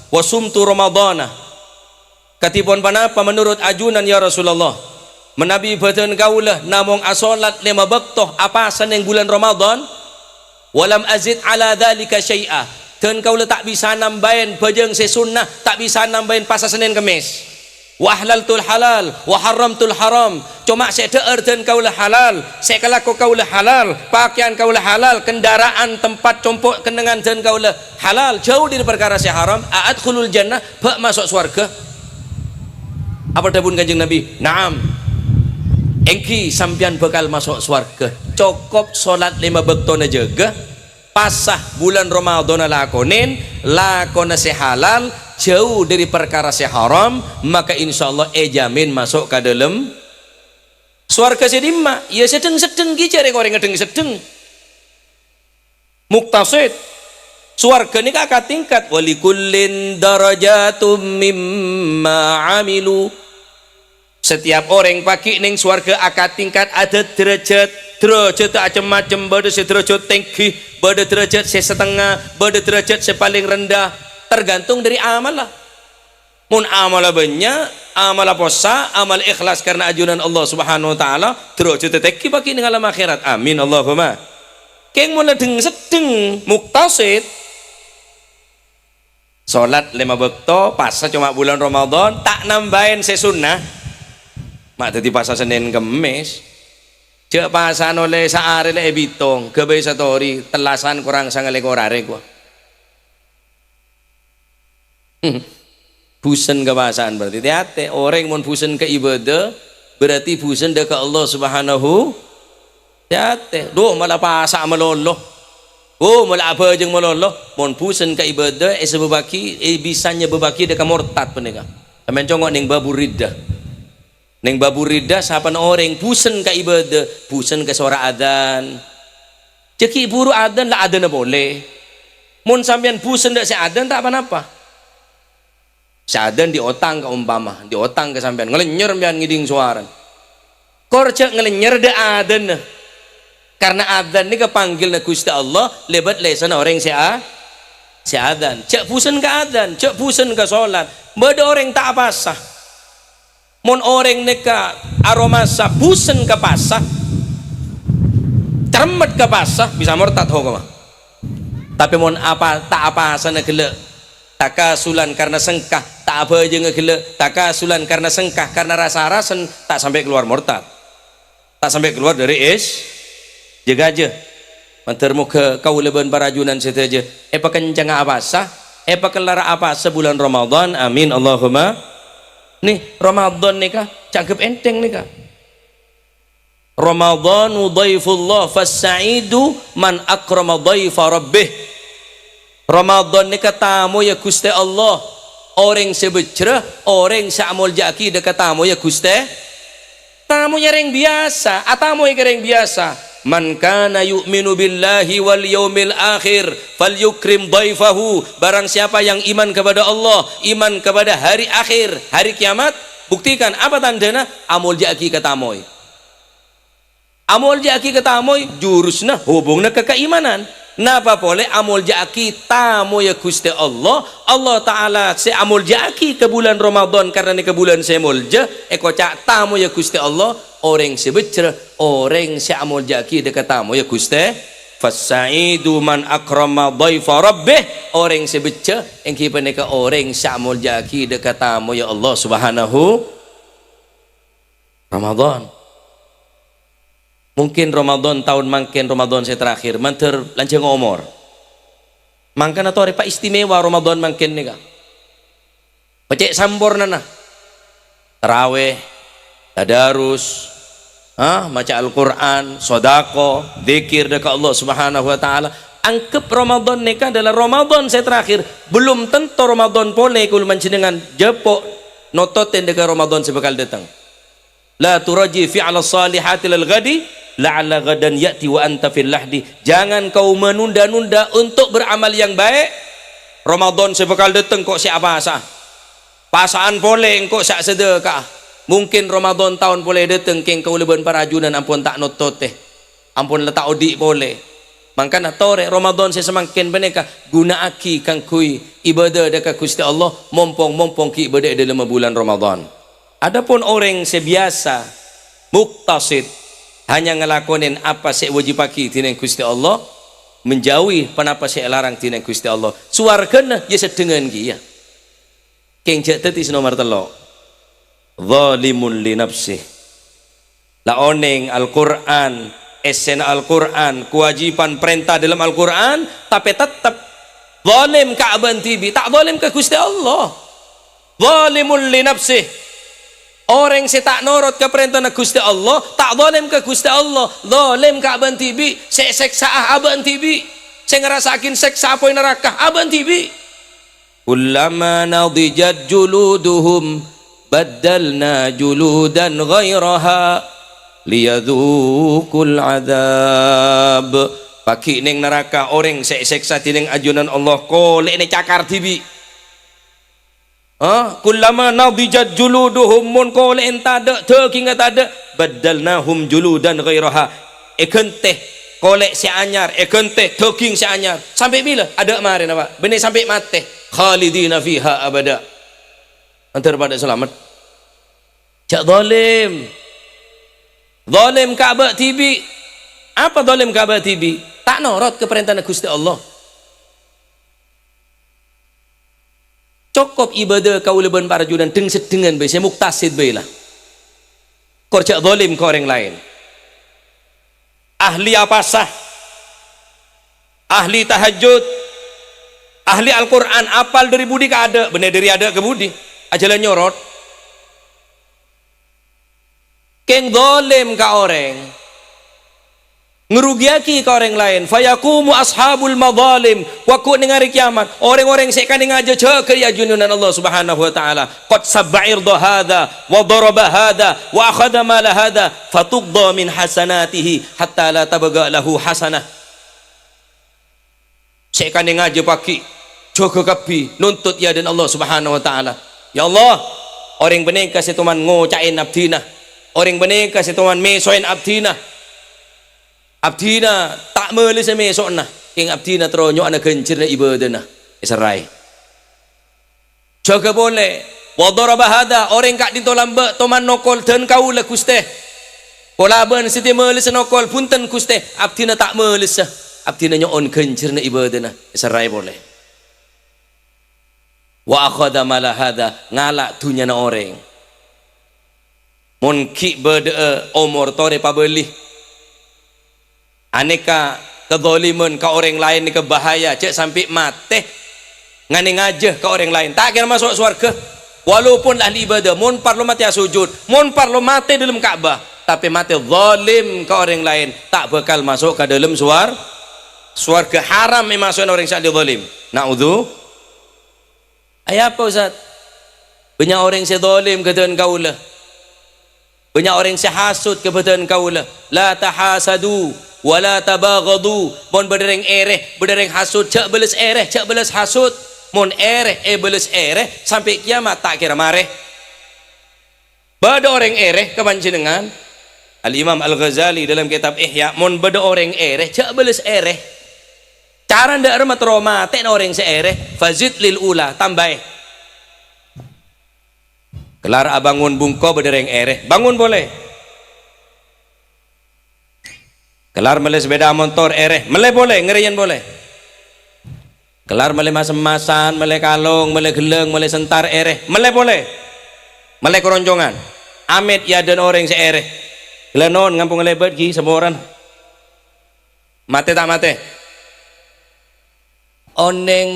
wa sumtu Ramadana?" Kadhipon ponapa menurut ajunan, ya Rasulullah? Manabi bhâdhân kaulâ namong asolat lèma bâkto apasa neng bulân Ramadan, "Walam azid ala dzalika syai'a." Dân kaulâ ta' bisa nambâi bhâjâng sè sunnah, ta' bisa nambâi pasa Sennèn Kemmès. "Wa ahlaltul halal, wa harramtul haram." Coma sè dhâ'âr dân kaulâ halal, sè èkalako kaulâ halal, pakèyan kaulâ halal, kendaraan tempat compo' kennengngan dân kaulâ halal, jhâu dâri parkara sè haram. "A'adkhulul jannah?" Bâ' maso' sowarghâ? Apa dhâbuna Kanjeng Nabi? "Na'am." Èngghi sampèyan bhâkal maso' sowarghâ. Cokop solat lèma bâktona jâgâ, Pasa bulân Ramadhânna lakonèn, lakona sè halal, jhâu dhâri parkara sè haram, maka insyaallah èjhâmin maso' ka dâlem sowarghâ sè dimma? Iyâ, sè dhâng-seddhâng ghi' jhâ' rèng-orèng dhâng-seddhâng. Muktasid. Sowarghâ nèka akatingkat, "Wa likullin darajatum mimma amilu." Setiap orèng pagghi' neng sowarghâ akatingkat adâ' dârâjhât. Dârâjhâddhâ acem-macem, bâdâ sè dârâjhât tèngghi, bâdâ dârâjhât sè satengnga, bâdâ dârâjhât sè palèng rendhâ, tergantung dhâri amalla. Mon amalla bânnya', amalla possa', amal ikhlas karna ajunan Allah Subhanahu wa Ta'ala, dârâjhâddhâ tèngghi pagghi' neng alam akhèrat. Amin, Allahumma. Kèng mon la dhâng-seddhâng muktasid, Salat lèma bâkto, pasa coma bulân Ramadhan, ta' nambâi sè sunnah. Ma' dhâddhi pasa Sennèn Kemmès. Jhâ' pasa nolè saarè la èbitong, ghâbây satorè, tellasan korang sangalèkor arè, kowa. Bhusen ka pasa'an berarti. Tè-atè, orèng mon bhusen ka ibâdâ, berarti bhusen dhâ' ka Allah Subhanahu Tè-atè, dhu, mala pasa' malolo. Oh, mala abhâjâng malolo. Mon bhusen ka ibâdâ, èsabâbbhâghi, è, bisa nyabâbbhâghi dhâ' ka mortad panèka. Sampèyan congo' neng Babur Riddah. Neng Babur Riddah, sapanèka orèng bhusen ka ibâdâ, bhusen ka sora adzan. Jhâ' ghi' buru adzan, la adzanna polè. Mon sampèyan bhusen dhâ' sè adzan, ta' pa-napa. Sè adzan diotang ka, ompama, diotang ka sampèyan, ngalenyer sampèyan ngèdhing sowarana. Kor jhâ' ngalenyer dhâ' adzanna. Karna adzan nèka pangghilna Ghustè Allah lèbât lèsanna orèng sè a-, sè adzan. Jhâ' bhusen ka adzan, jhâ' bhusen ka solat. Bâdâ orèng ta' apasa. Mon orèng nèka aromasa bhusen ka pasa, cermet ka pasa, bisa mortad hokomma. Tapè mon apa, ta' apasana ghellâ', takasulan karna sengka, ta' abhâjângnga ghellâ', takasulan karna sengka, karna rasa-rasen, ta' sampè' kalowar mortad. Ta' sampè' kalowar dhâri Is-, jâgâ, jâ. Mandhâr moghâ kaulâ bân para ajunan sadhâjâ èpakencengnga apasa, èpakellara apasa bulân Ramadhan. Amin, Allahumma. Nè, Ramadhan nèka, ca'na anggep ènthèng nèka. "Ramadhanu dhaifullah, fassa'idu man akrama dhaifa rabbih." Ramadhan nèka tamoyya Ghustè Allah. Orèng sè bhâjjhrâ, orèng sè amoljâ'aghi dhâ' ka tamoyya Ghustè. Tamoyya rèng biyasa, atamoy ka rèng biyasa. "Man kana yu'minu billahi wal yaumil akhir, falyukrim dhaifahu." Barang siapa yang iman kepada Allah, iman kepada hari akhir, hari kiamat, buktikan apa tandhâna? Amoljâ'aghi ka tamoy. Amoljâ'aghi ka tamoy, jurusna, hubunganna ka kaimanan. Napa polè amoljâ'aghi tamoyya Ghustè Allah? Allah Ta'ala sè amoljâ'aghi ka bulân Ramadhan karna nèka bulân sè molja, èkoca' tamoyya Ghustè Allah. Orèng sè bhâjjhrâ, orèng sè amoljâ'aghi dhâ' ka tamoyya Ghustè. "Fassa'idu man akrama dhaifa rabbih." Orèng sè bhâjjhrâ èngghi panèka orèng sè amoljâ'aghi dhâ' ka tamoyya Allah Subhanahu Ramadhan. Mungkin Ramadhan taon mangkèn, Ramadhan sè terakhir, mandhâr lanjhâng omor. Mangkana torè paistimewa Ramadhan mangkèn nèka. Pècè' sampornana. Tarawih, tadarus, ha, maca Al-Qur'an, sodako, dzikir dhâ' ka Allah Subhanahu wa Ta'ala. Anggep Ramadhan nèka adalah Ramadhan sè terakhir. Belum tentu Ramadhan polè kaulâ panjhennengngan jhâpo' nototè dhâ' ka Ramadhan sè bhâkal dâteng. "La turaji fi'la shalihati lil ghadi, la'alla ghadan ya'ti wa anta fil lahdi." Jangan kau menunda-nunda untuk beramal yang baik. Ramadhan sè bhâkal dâteng ko' sè apasa. Pasa'an polè engko' sè asadhâka'a. Mungkin Ramadhan taon polè dâteng, kèng kaulâ bân para ajunan ampon ta' nototè. Ampon la ta' odi' polè. Mangkana torè Ramadhan sè samangkèn panèka ghuna'aghi kaangghuy ibâdâ dhâ' ka Ghustè Allah, mompong-mompong ghi' bâdâ è dhâlemma bulân Ramadhan. Adapun orèng sè biyasa, muktasid, hanya ngalakonè apa sè èwâjibhâghi dhinèng Ghustè Allah, menjauhi ponapa sè èlarang dhinèng Ghustè Allah, sowarghâna ya seddhengngan kèya. Kèng jhâ' dhâddhi sè nomer tello'. Zalimun li nafsih. La onèng Al-Qur'an, èssèna Al-Qur'an, kawâjibhân parènta dhâlem Al-Qur'an, tapè tettep zalim ka abâ'na dhibi', ta' zalim ka Ghustè Allah. Zalimun li nafsih. Orèng sè ta' norot ka parèntana Ghustè Allah, ta' zalim ka Ghustè Allah, zalim ka abâ'na dhibi', sè èsèksa'a abâ'na dhibi'. Sè ngarassa'aghin sèksa apoy naraka, abâ'na dhibi'. "Kullama nadijat juluduhum baddalna juludan ghairaha liyadzuqul adzab." Paghi' neng naraka orèng sè èsèksa dhineng ajunan Allah kolè'na cakar dhibi'. Ha? "Kullama nadijat juluduhum," mon kolè'en tadâ', dhâgingnga tadâ', "baddalnahum juludan ghairaha." Èghântè kolè' sè anyar, èghântè dhâging sè anyar. Sampè' bilâ? Adâ' marèna, Pa'. Bânnè sampè' matè. "Khalidina fiha abada." Mandhâr padâ salamet. Jhâ' zalim. Zalim ka abâ' dhibi'. Apa zalim ka abâ' dhibi'? Ta' norot ka parèntana Ghustè Allah. Cokop ibâdâ kaulâ bân para ajunan dheng-seddhengan bhâi, sè muktasid bhâi la. Kor jhâ' zalim ka orèng laèn. Ahli apasa, ahli tahajjud, ahli Al-Qur'an, apal dâri budi ka adâ', bânnè dâri adâ' ka budi, ajhâlân nyorot. Kèng zalim ka orèng, ngrugiyaghi ka orèng laèn. "Fayaqumu ashabul madzalim," kowa neng arè kèyamat, orèng-orèng sè èkanèngajâ jâgâ è ajunan Allah Subhanahu wa Ta'ala, "Qad sabba irda hadza, wa daraba hadza, wa akhadha mala hadza," fatuqda min hasanatihi hatta la tabqa lahu hasanah. Sè èkanèngajâ paghi', jâgâ kabbhi, nontot è adâ'na Allah Subhanahu wa Ta'ala. "Ya Allah, orèng panèka sè toman ngoca'è abdhina. Orèng panèka sè toman mèsoè abdhina. Abdhina ta' mèlèsa mèso'na, kèng abdhina terro nyo'ona ghânjhârânna ibâdâna." Èserraè. Jâgâ polè. "Wa daraba hadza," orèng ka'dinto lambâ' toman nokol dân kaulâ, Ghustè. Polabân sè dhâddhi mèlèsa nokol, "Bhunten, Ghustè, abdhina ta' mèlèsa. Abdhina nyo'on ghânjhârânna ibâdâna." Èserraè polè. "Wa akhadha mala hadza," ngala' dhunnyana orèng. Mon ghi' bâdâ'â omor torè pabâli. Anèka kadhâliman ka orèng laèn nèka bahaya, jhâ' sampè' matè nganèngajâ ka orèng laèn. Ta' kèra maso' sowarghâ. Walaupun ahli ibâdâ, mon parlo matè asojud, mon parlo matè dâlem Ka'bah, tapè matè zalim ka orèng laèn, ta' bhâkal maso' ka dâlem sowar-, sowarghâ. Haram èmaso'è orèng sè ahli zalim. Na'udzu. Arapa, Ustaz? Bânnya' orèng sè zalim ka dân kaulâ. Bânnya' orèng sè hasut ka bâdân kaulâ. "La tahasadu, wa la tabaghadu." Mon bâdâ rèng èrè, bâdâ rèng hasut, jhâ' bâles èrè, jhâ' bâles hasut. Mon èrè èbâles èrè, sampè' kèyamat ta' kèra marè. Bâdâ orèng èrè ka panjhennengngan. Al-Imam Al-Ghazali dalam kitab Ihya, "Mon bâdâ orèng èrè, jhâ' bâles èrè. Carana dâ' remma terro matè'na orèng sè èrè, fazid lil ula, tambâi." Kellar abângon bungko bâdâ rèng èrè, bângon polè. Kellar mellè sepèda montor èrè, mellè polè, ngarèyan polè. Kellar mellè mas-emmasan, mellè kalong, mellè ghellâng, mellè sentar èrè, mellè polè. Mellè koroncongan. Amèt è adâ'na orèng sè èrè. Ghellâ' non ngampong lèbât ghi saporana. Matè ta' matè? Onèng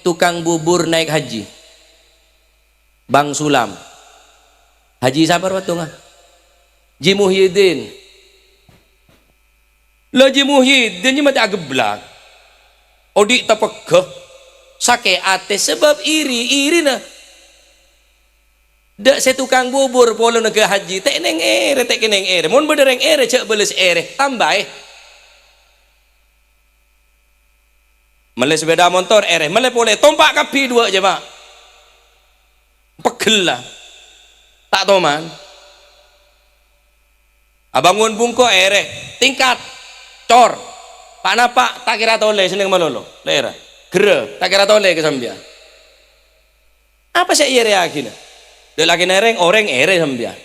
tokang bubur naèk haji. Bang Sulam. Haji sapa rowa tong, ah? Ji Muhyiddin. La Ji Muhyiddin ji matè ageblak. Odi' tapeggâ. Sakè' atè sabâb iri, irina. Dâ' sè tokang bubur polana ghâ haji, ta' kennèng èrè, ta' kennèng èrè. Mon bâdâ rèng èrè, jhâ' bâles èrè. Tambâi. Mellè sepèda montor, èrè. Mellè polè, tompa' kabbhi duwâ' jâ, Pa'. Pegghel la. Ta' toman. Abângon bungko, èrè. Tingkat. Cor. Pa'-napa' ta' kèra tolè, sennèng malolo. Lèra. Ghârâ, ta' kèra tolè ka sampèyan. Apa sè èèrèyaghina? Dâ' lakèna orèng, orèng èrè sampèyan.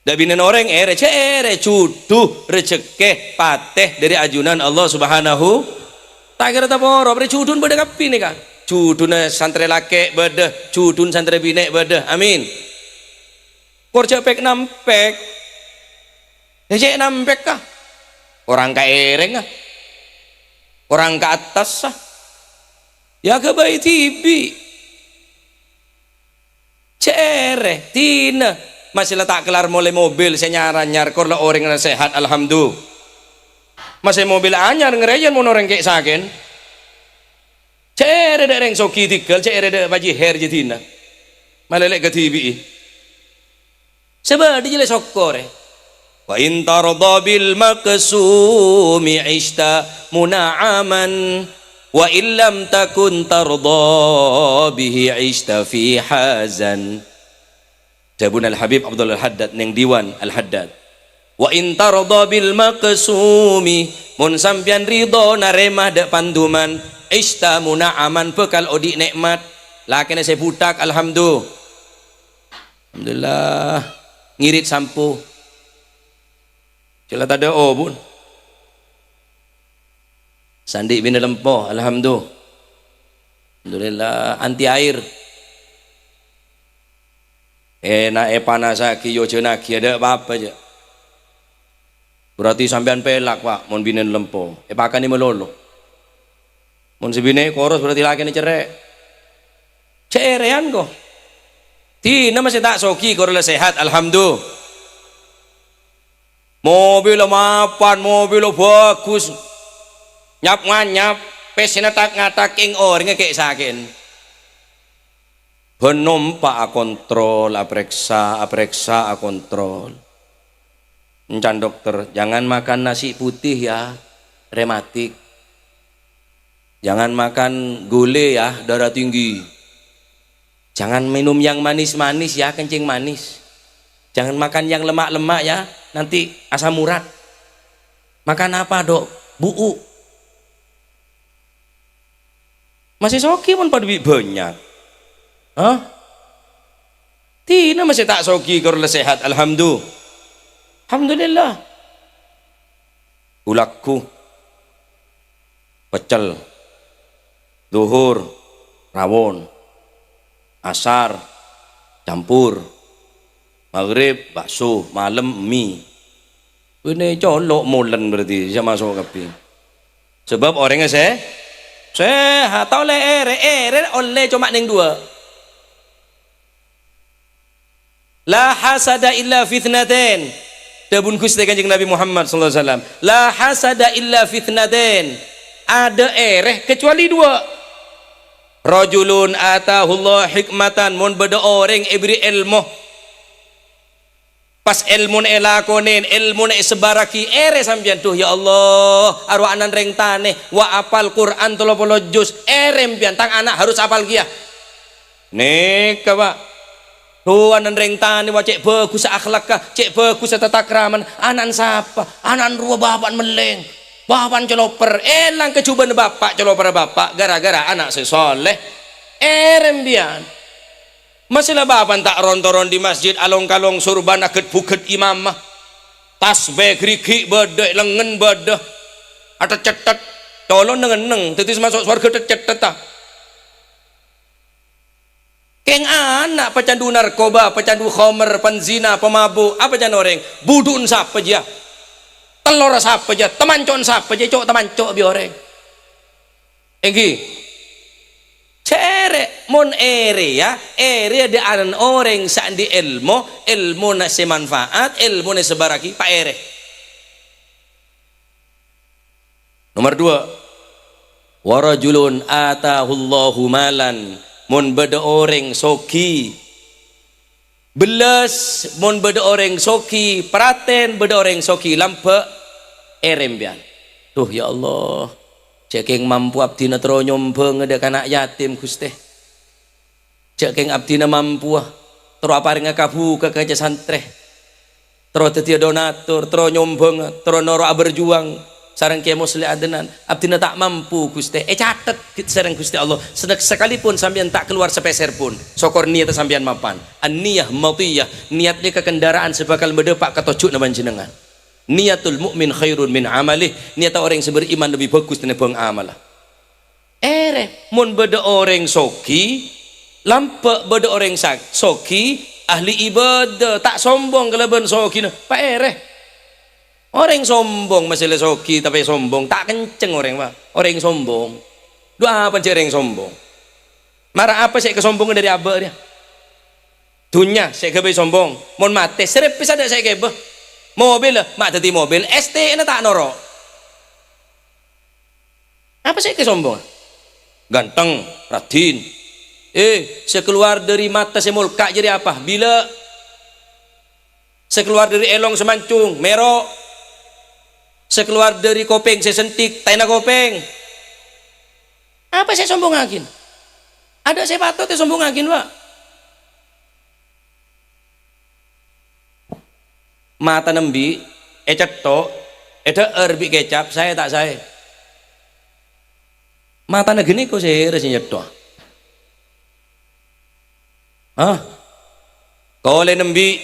Dâ' binèna orèng èrè, jhâ' èrè, jhudhu, rejekkè, patè dâri ajunan Allah Subhanahu. Ta' kèra taporo, rè jhudhuna bâdâ kabbhi nèka. Jhudhuna santrè lakè' bâdâ, jhudhuna santrè binè' bâdâ. Amin. Kor jhâ' pèk-nampèk. Jhâ' nampèk, ka. Korang ka èrèngnga. Korang ka attassa. Yâ ghâbây dhibi'. Jhâ' èrè, dina. Masè la ta' kellar molè mobil sè nyar-anyar, kor la orèngnga sehat, alhamdu-, Masè mobil anyar ngarèyan mon orèng kè'-sakè'an. Cè' èrè dâ' rèng soghi dhigghâl, cè' èrè dâ' Pak Haji Her jâdiyâ. Malèlè' kadhibi'i. Sè bâdâ jâ la sokkorè. "Wa in tardha bil maqsumi 'ishta muna'aman, wa in lam takun tardha bihi 'ishta fi hazan." Dhâbuna Al-Habib Abdul Haddad neng Diwan Al-Haddad, "Wa in tardha bil maqsumi, mon sampèyan ridho narèma dâ' panduman, 'ishta muna'aman, bhâkal odi' nè'mat." Lakèna sè buthak, alhamdu-, alhamdulillah. Ngirit sampo. Jhâ' la tadâ' obun. Sandi' binè lempo, alhamdu-, alhamdulillah. Anti air. Èna' èpanassaghi, èojhânaghi, adâ' pa-apa, jâ'. Berarti sampèyan pèlak, Pak, mon binèna lempo. Èpakanè malolo. Mon sè binè' koros, berarti lakèna cerrè'. Cè' èrèyan, ko. Dinah masè ta' soghi, kor la sehat, alhamdulillah. Mobilla mapan, mobilla bhâghus. Nyap-nganyap, pèssèna tak-ngatak, kèng orèngnga kè'-sakè'an. Bân nompa' akontrol, aprèksa, aprèksa, akontrol. Encan dokter, "Jangan makan nasi putih ya, rematik. Jangan makan gulè ya, darah tinggi. Jangan minum yang manis-manis ya, kencing manis. Jangan makan yang lemak-lemak ya, nanti asam urat. Makan apa, Dok? Bu'u." Masè soghi mon padâ bi' bânnya'. Hah? Dinah masè ta' soghi, kor la sehat, alhamdu-, alhamdulillah. Ghulâ ghu, peccel, dhuhur, rawon, asar, campur, maghrib, bakso, malem, mi. Binè colo' molèn berarti sè maso' kabbhi. Sabâb orèngnga sè-, sehat, ta' ollè èrè, èrè ollè coma neng duwâ'. "La hasada illa fitnatain." Dhâbuna Ghustè Kanjeng Nabi Muhammad sallallahu alaihi wasallam, "La hasada illa fitnatain." Adâ' èrè kecuali duwâ'. "Rajulun atahullah hikmatan," mon bâdâ orèng èbèrri' èlmo. Pas èlmona èlakonè, èlmona èsebbhârraghi, èrè sampèyan, "Dhu, ya Allah, arowa ana'na rèng tanè, wa' apal Qur'an tello polo juz, èrè sampèyan, tang ana' harus apal kèya." Nèka, Pak. Dhu, ana'na rèng tanè, wa' cè' bhâghussa akhlakka, cè' bhâghussa tatakraman, ana'na sapa? Ana'na rowa bapa'na mellèng, bapa'na coloper, èlang kajhubâ'na bapa', coloperra bapa', ghârâ-ghârâ ana' sè soleh. Èrè sampèyan. Masè la bapa'na ta' ron-toron dâri masjid, along-kalong surban aghât-bhughât imamma. Tasbih ghrighi' bâdâ, è lèngngen bâdâ. Athèt-cèthèt. Colo' neng-enneng, dhâddhi sè maso' sowarghâ thèt-cèthètta. Kèng ana' pacandhu narkoba, pacandhu khomer, penzina, pemabuk, apa can orèng? Budhu'na sapa jiyâ? Tellorra sapa jiyâ? Tamanco'na sapa jiyâ? Co' tamanco' bi' orèng. Èngghi. Cè' èrè, mon èrè, ya, èrè dâ' ana'na orèng sè andi' èlmo, èlmona sè manfaat, èlmona sè bârâghi, pa' èrè. Nomor dua, "Wa rajulun atahullahu malan," mon bâdâ orèng soghi, Bellas, mon bâdâ orèng soghi, pratèn bâdâ orèng soghi lambâ', èrè sampèyan. Dhu, ya Allah, jhâ' kèng mampo abdhina terro nyombhângnga dâ' kana' yatim, Ghustè. Jhâ' kèng abdhina mampowa terro aparèngnga kabhuka ka ca-, santrè. Terro dhâddhiyâ donatur, terro nyombhângnga, terro noro' aberjuwang. Sareng Kè Musleh Adnan, abdhina ta' mampo, Ghustè. Ècatet sareng Ghustè Allah. Senek-, sakalipun sampèyan ta' kalowar sapèser pon, sokor niyatta sampèyan mapan. An-niyah matiyah, niyat nèka kendaraan sè bhâkal madhâpa' ka tojjhuna panjhennengngan. Niyatul mu'min khairun min amalih, niyatta orèng sè beriman lebbi bhâghus tènèbhâng amalla. Èrè, mon bâdâ orèng soghi, lambâ' bâdâ orèng sa-, soghi, ahli ibadah, ta' sombong kalabân soghina, pa' èrè. Orèng sombong, masè la soghi tapè sombong, ta' kenceng orèng, Pak. Orèng sombong. Dhu apa jhâ' orèng sombong? Mara apa sè èkasombongnga dâri abâ' rèya? Dhunnya sè èghâbây sombong. Mon matè, sèrèp pèssè adâ' sè èghibâ. Mobilla, ma' dhâddhi mobil, S T-na ta' noro'. Apa sè èkasombongnga? Ganteng, raddhin. Eh, sè kalowar dhâri mata sè molka' jârèya apa? Bilâ'. Sè kalowar dhâri èlong sè mancung, mèro'. Sè kalowar dhâri kopèng sè sentik, taèna kopèng. Apa sè èsombongngaghi? Adâ' sè patot èsombongngaghi, Pak. Matana embi', ècetto', èdhâ'âr bi' kecap, saè ta' saè? Matana ghânèka sèra sè nyetto'. Hah? Kolè nembi',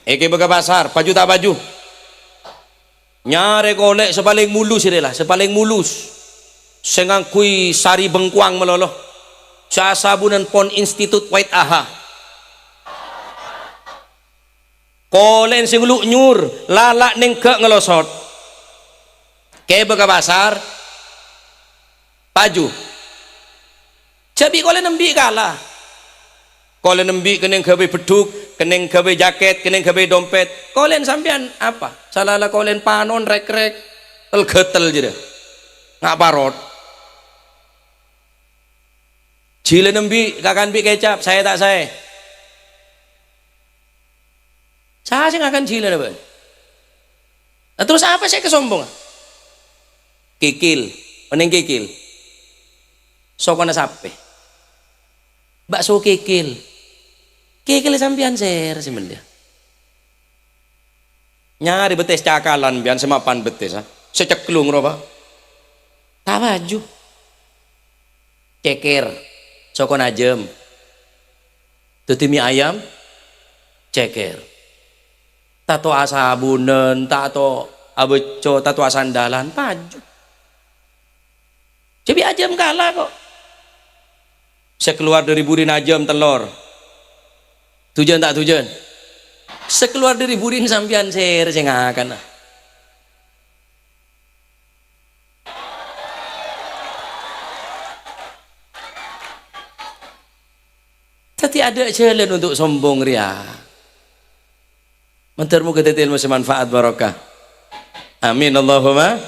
èkèbâ ka pasar, paju ta' paju? Nyarè kolè sè palèng mulus rè la, sè palèng mulus. Sè ngangghuy sari bengkoang malolo. Sè asabunan Pon Institut White Aha. Kolè'en sè nglu' nyur, lala' nèngghâ' ngalosot. Kèbâ ka pasar, paju. Jhâ' bi' kolè nembi' kala. Kolè nembi' kennèng ghâbây beddhuk, kennèng ghâbây jakèt, kennèng ghâbây dompèt. Kolè'en sampèyan apa? Salala kolè'en panon rèk-rèk, tel-ghâtel jârèya. Nga' parot. Jhilâ nembi', kakan bi' kecap, saè ta' saè? Sa sè ngakan jhilâna bâ'na? Nah, terros apa sè èkasombongnga? Kikil, onèng kikil. Sokona sapè? Bakso kikil. Kikil sampèyan sèra sè mellèya. Nyarè bettès cakalan, sampèyan sè mapan bettès, ah. Sè cekklung rowa. Ta' paju. Cèkèr, sokona ajâm. Dhâddhi mi' ayam, cèkèr. Tanto asabunan, tanto abâcco, tanto asandalan, paju. Jhâ' bi' ajâm kala, ko'. Sè kalowar dhâri burina ajâm tellor. Dhujân ta' dhujân? Sè kalowar dhâri burin sampèyan sèra sè ngakana. Dhâddhi adâ' jhâlân untuk sombong rèya. Mandhâr moghâ dhâddhi èlmo sè manfaat barokah. Amin, Allahumma.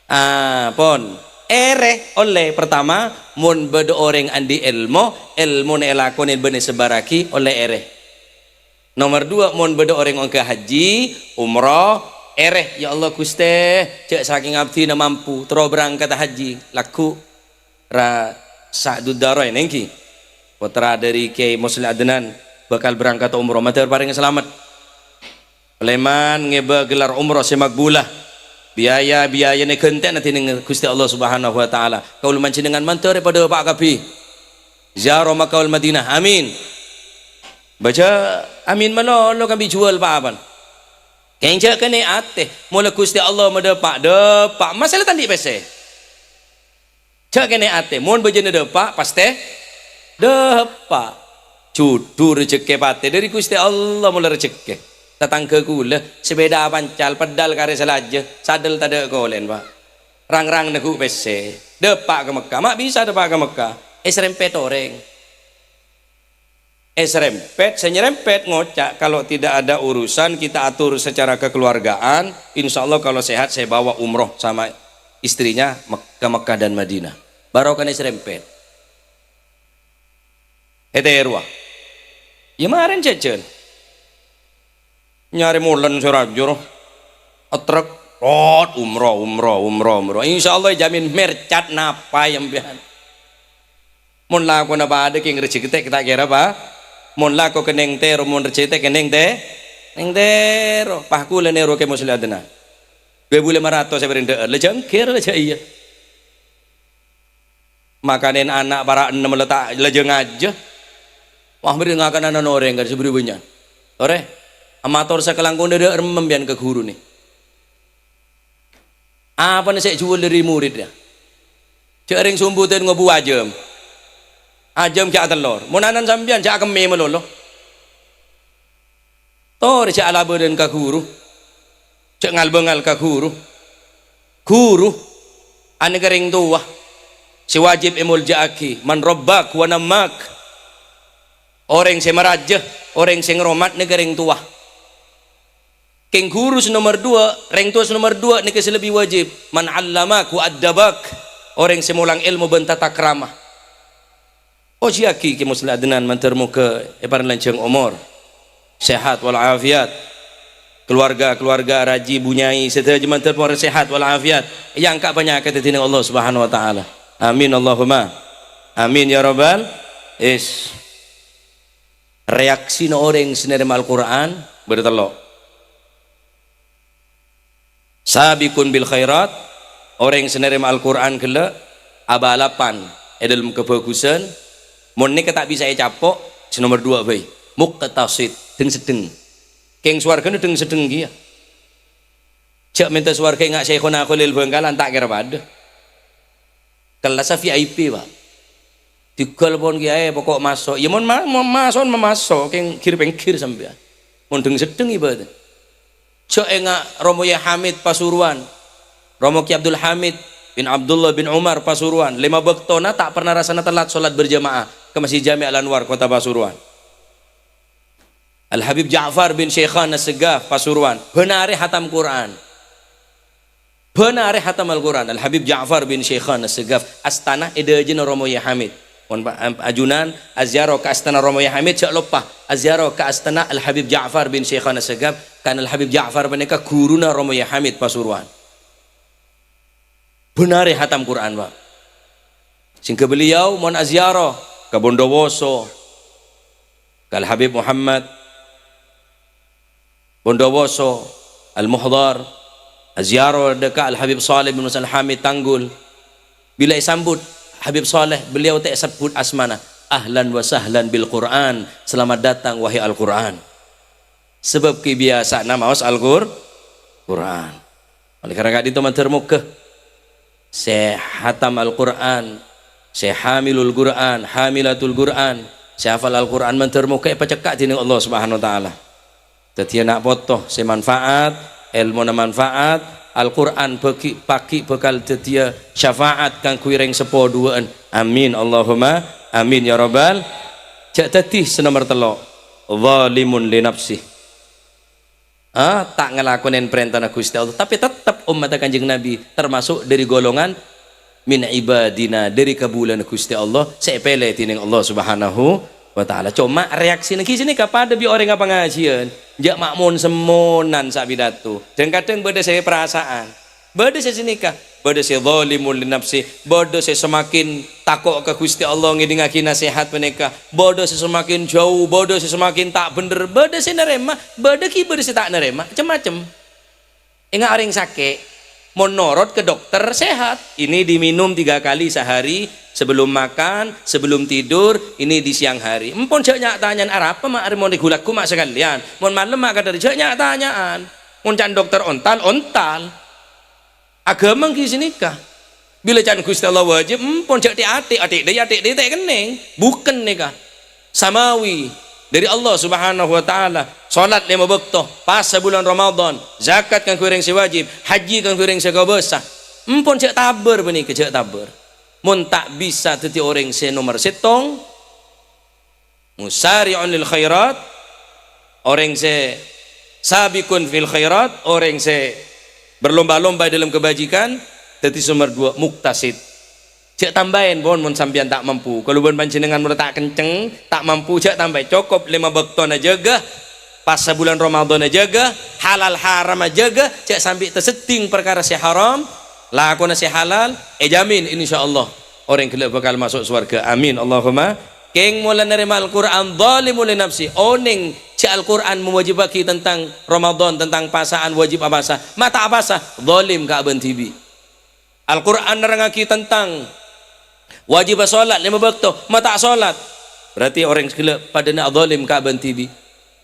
Ah, pon. Èrè ollè, pertama, mon bâdâ orèng andi' èlmo, èlmona èlakonè bân èsebbhârraghi, ollè èrè. Nomer dua, mon bâdâ orèng ongghâ haji, umroh, èrè, "Ya Allah, Ghustè, jhâ' sakèng abdhina mampu, terro berangkat haji." Lagghu'. Ra Sa'dud Darain èngghi, pottra dhâri Kèyaè Musleh Adnan, bhâkal berangkat umroh. Mandhâr parèngè salamet. Palèman ngèbâ gelar umroh sè makbulah. Biaya-biayana èghântè'ana dhinèng Ghustè Allah Subhanahu wa Ta'ala. Kaulâ panjhennengngan mandhâr èpadâpa' kabbhi. Ziarah Makkah wal Madinah. Amin. Bâca amin malolo kabbhi juwâl pa-apana. Kèng jhâ' kènè' atè. Mola Ghustè Allah madâpa', dâpa'. Masalah ta' andi' pèssè. Jhâ' kènè' atè, mon bâjâna dâpa', pastè dâpa'. Judhu rejhekkè patè dhâri Ghustè Allah, mola rejhekkè. Tatangghâ kaulâ, sepèda apancal, peddhâl karè salajâ, sadel tadâ' kolè'en, Pa'. Rang-rang neggu' pèssè, dâpa' ka Mekkah, ma' bisa dâpa' ka Mekkah, èsarèmpèt orèng. Èsarèmpèt, sè nyarèmpèt ngoca', "Kalau tidak ada urusan, kita atur secara kekeluargaan, insya Allah kalau sehat saya bawa umroh sama istrinya Mek-, ke Mekah dan Madinah." Barokana èsarèmpèt. Ètèrowa. Iyâ marèn jhâjhân. Nyarè molèn sè rajâ, ro. Atrek, rot, umroh, umroh, umroh, umroh. Insya Allah èjamin mercat napa sampèyan. Mon lakona padâ kèng rejhekkè ta' kèra, Pa'. Mon lako kennèng tèro, mon rejhekkè kennèng tè-, kennèng tèro. Pa' kaulâ nèro Kè Musleh Adnan. Dua èbu lèma ratos sè bâreng dhâ'âr, la jhânggher, la jhâ' iyâ. Makanè ana' para' ennem la ta', la jhâ' ngajâ. Wah, bâreng ngakanana orèng kan sè bâri' bânnya'. Torè, amator sakalangkong dhâ'-, dhâ'âr mèmbiyân ka ghuruna. Apana sè èjuwâl dhâri moridda? Jhâ' rèng sombhudhân ngobu ajâm. Ajâm jhâ' atellor. Mon ana'na sampèyan jhâ' akemmè malolo. Torè jhâ' alabânan ka ghuru. Jhâ' ngal-bângal ka ghuru. Ghuru, anèka rèng towa sè wajib èmolja'aghi. "Man rabbak wa nammak." Orèng sè marajâ, orèng sè ngaromat nèka rèng towa. Kèng ghuru sè nomer duwâ', rèng towa sè nomer duwâ' nèka sè lebbi wajib. "Man 'allamak wa addabak." Orèng sè molang èlmo bân tatakrama. Ojiyâghi Kè Musleh Adnan, mandhâr mogâ èparèng lanjhâng omor, sehat wal afiat. Keluarga-keluarga, raji, bu nyai, sadhâjâ mandhâr mogâ sehat wal afiat. Èangka' panyakèt è dhinèng Allah Subhanahu wa Ta'ala. Amin, Allahumma amin, ya Rabbal. Is. Reaksina orèng sè narèma Al-Qur'an bâdâ tello'. Sabiqun bil khairat, orèng sè narèma Al-Qur'an ghellâ' abalapan è dâlem kabhâghusân, mon nèka ta' bisa ècapo', sè nomer duwâ' bhâi, muqtasid, dhâng-seddhâng. Kèng sowarghâna dhâng-seddhâng kèya. Jhâ' mènta sowarghâ ènga' Syaikhona Kholil Bhângkalan, ta' kèra padâ. Kellassa V I P, Pak. Dhigghâl pon kèyaè, pokok maso'. Iyâ, mon ma-, mon maso', mamaso', kèng ghir-pèngghir sampèyan. Mon dhâng-seddhâng ibâdâ. Jhâ' ènga' Romo Yai Hamid Pasuruan. Romo Ki Abdul Hamid bin Abdullah bin Umar Pasuruan. Lèma bâktona ta' pernah rassana tellat sholat berjamaah. Ka Masjid Jami' Al-Anwar, Kota Pasuruan. Al-Habib Ja'far bin Syekhana Segaf, Pasuruan, bân arè hatam Qur'an. Bân arè hatam Al-Qur'an. Al-Habib Ja'far bin Syekhana Segaf, astana è dâjâna Romo Yai Hamid. Mon pa-, am-, ajunan aziarah ka astana Romo Yai Hamid, jhâ' loppa aziarah ka astana Al-Habib Ja'far bin Syekhana Segaf, karna Al-Habib Ja'far panèka ghuruna Romo Yai Hamid Pasuruan. Bân arè hatam Qur'an, Pak. Sehingga beliau mon aziarah ka Bondowoso, ka Al-Habib Muhammad Bondowoso, Al-Muhdhar, aziarah dâ' ka Al-Habib Shaleh bin Musa Al-Hamid Tanggul. Bilâ èsambut Habib Shaleh, beliau ta' èsebbhut asmana, "Ahlan wa sahlan bil Qur'an, selamat datang, wahai Al-Qur'an." Sabâb kabiyasa'anna maos Al-Qur-, Qur'an. Oleh karena ka'dinto mandhâr mogâ sè hatam Al-Qur'an, sè hamilul Qur'an, hamilatul Qur'an, sè hafal Al-Qur'an mandhâr mogâ èpacekka' dhinèng Allah Subhanahu wa Ta'ala. Dhâddhiyâ na' poto sè manfaat, èlmona manfaat, Al-Qur'an bâgi-, paghi' bhâkal dhâddhiyâ syafaat kaangghuy rèng seppo duwâ'ân. Amin, Allahumma amin, ya Rabbal. Jhâ' dhâddhi sè nomer tello', zalimun li nafsih. Ah, ta' ngalakonè parèntana Ghustè Allah, tapè tettep ommatta Kanjeng Nabi tamaso' dâri golongan min ibadina, dâri kabulâna Ghustè Allah sè èpèlè dhinèng Allah Subhanahu wa Ta'ala. Coma reaksina ghi' sanèka padâ bi' orèngnga pangajiyân, jhâ' ma' mon-semmonan sè apidato. Dhâng-kadhâng bâdâ sè parasa'an. Bâdâ sè sanèka, bâdâ sè zalimun li nafsi, bâdâ sè semakin tako' ka Ghustè Allah ngèdingngaghi nasèhat panèka, bâdâ sè semakin jhâu, bâdâ sè semakin ta' bhendher, bâdâ sè narèma, bâdâ ghi' bâdâ sè ta' narèma, cem-macem. Enga' orèng sakè', mon norot ka dokter, sehat. Ini diminum tiga kali sehari, sebelum makan, sebelum tidur, ini di siang hari. Empon jhâ' nya'-tanya'an, "Arapa ma' arè mon rè ghu-lagghu ma' sakalèyan? Mon malem ma' kadhâri?" Jhâ' nya'-tanya'an. Mon can dokter ontal, ontal. Aghâma ghi' sanèka. Bilâ can Ghustè Allah wajib, empon jhâ' tè'-atè', atè' dâi, atè' dâi ta' kennèng. Bukan nèka. Samawi dâri Allah Subhanahu wa Ta'ala. Salat lèma bâkto, pasa bulân Ramadan, zakat kaangghuy orèng sè wajib, hajji kaangghuy orèng sè kobâsa. Empon jhâ' tabâr panèka, jhâ' tabâr. Mon ta' bisa dhâddhi orèng sè nomer sèttong, Musari'un lil khairat, orèng sè sabiqun fil khairat, orèng sè berlomba-lomba è dâlem kabâjikân, dhâddhi sè nomer duwâ', muktasid. Jhâ' tambâi, pon, mon sampèyan ta' mampu. Kaulâ bân panjhennengngan mon ta' kenceng, ta' mampu, jhâ' tambâi. Cokop lèma bâktona jâgâ, pasa bulân Ramadanna jâgâ, halal haramma jâgâ, jhâ' sambi' tasedding parkara sè haram, lakona sè halal, èjamin, insyaallah, orèng ghellâ' bhâkal maso' sowarghâ. Amin, Allahumma. Kèng mola narèma Al-Qur'an, zalimun li nafsi, onèng jhâ' Al-Qur'an mawajibaghi tentang Ramadan, tentang pasa'an wajib apasa, ma' ta' apasa, zalim ka abâ'na dhibi'. Al-Qur'an nerrangngaghi tentang wajibâ salat lèma bâkto, ma' ta' salat, berarti orèng sè ghellâ' padâna zalim ka abâ'na dhibi'.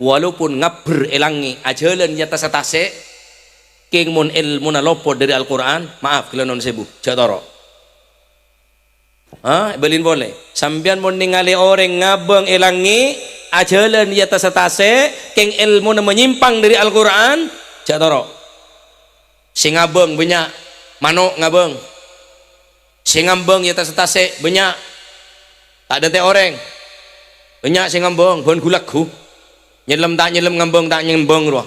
Walaupun ngabbher è langngè', ajhâlân è attassa tasè', kèng mon èlmona lopot dâri Al-Qur'an, maaf, ghellâ' non sèbu, jhâ' toro'. Ha, bâlin polè. Sampèyan mon nèngalè orèng ngabâng è langngè', ajhâlân è attassa tasè', kèng èlmona manyimpang dâri Al-Qur'an, jhâ' toro'. Sè ngabâng bânnya', mano' ngabâng. Sè ngabâng è attassa tasè' bânnya'. Ta' dântè' orèng. Bânnya' sè ngabâng, bân ghu-lagghu. Nyellem ta' nyellem, ngabâng ta' ngabâng rowa.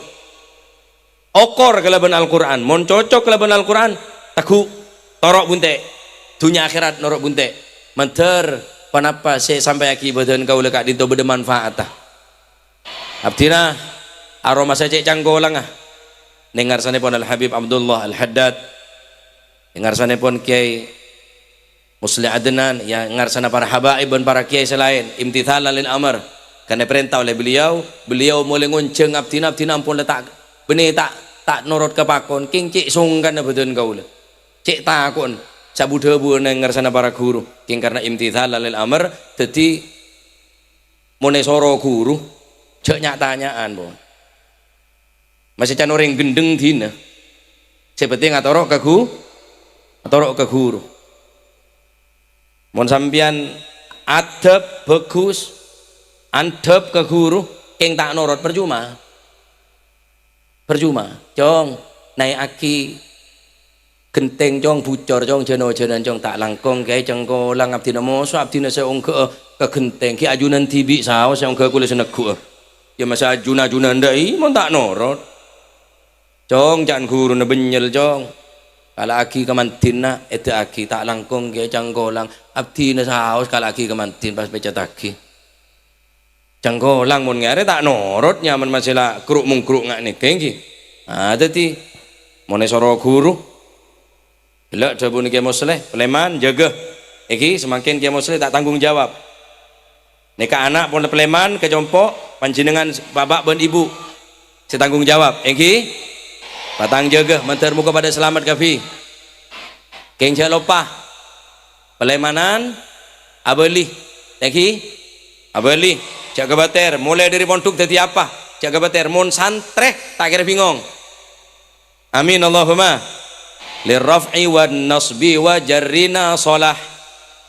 Okor kalabân Al-Qur'an. Mon cocok kalabân Al-Qur'an, tegghu', toro' bunte'. Dhunnya akhèrat noro' bunte'. Mandhâr ponapa sè èsampèyaghi bâdân kaulâ ka'dinto bâdâ manfaatta. Abdhina aromasa cè' cangkolangnga. Neng ngarsanèpon Al-Habib Abdullah Al-Haddad. Neng ngarsanèpon Kèyaè Musleh Adnan, ya, ngarsana para habaib bân para kèyaè sè laèn, imtithalan lil amr, karna èparènta oleh beliau, beliau molaè ngonjhâng abdhina, abdhina ampon la ta', bânnè ta', ta' norot ka pakon, kèng cè' songkana bâdân kaulâ. Cè' tako'na, sabu-dhâbuwâna ngarsana para ghuru, kèng karna imtithalan lil amr, dhâddhi mon èsoro ghuru, jhâ' nya'-tanya'an, pon. Masè can orèng ghendheng dhina. Sè pentèng atoro' ka ghu-, atoro' ka ghuru. Mon sampèyan adhâb bhâghus, andhâp ka ghuru, kèng ta' norot, parcoma. Parcoma. Cong, naè'aghi ghentèng, Cong, bucor, Cong, jân-ojânan, Cong, ta' langkong, Kèyaè, cangkolang, abdhina moso, abdhina sè ongghâ'â ka ghentèng, ghi' ajunan dhibi' saos sè ongghâ'â kaulâ sè negghu'â. Ya masa ajun-ajunan dhâ'i, mon ta' norot. Cong, ca'na ghuruna bânnyel, Cong. Kala'aghi ka mandhina, èdâ'aghi, ta' langkong, Kèyaè, cangkolang, abdhina saos kala'aghi ka mandhin, pas pècèttaghi. Cangkolang mon ngèrè ta' norot, nyaman masè la kru'-mongkru' nga' nèka, ènggi. Ah, dhâddhi, mon èsoro ghuru, ghellâ' dhâbuna Kèyaè Musleh, palèman, jâgâ. Ènggi, samangkèn Kèyaè Musleh ta' tanggung jawab. Nèka ana' pon palèman, ka compo', panjhennengngan bapa' bân ibu sè tanggung jawab, ènggi. Patang jâgâ, mandhâr moghâ padâ salamet kabbhi. Kèng jhâ' loppa. Palèmanan, abâli. Ènggi? Abâli. Jhâ' kabâtèr. Molaè dâri pondhuk dhâddhi apa? Jhâ' kabâtèr. Mon santrè, ta' kèra bingong. Amin, Allahumma. Lirraf'i wan nasbi wa jarrina shalah.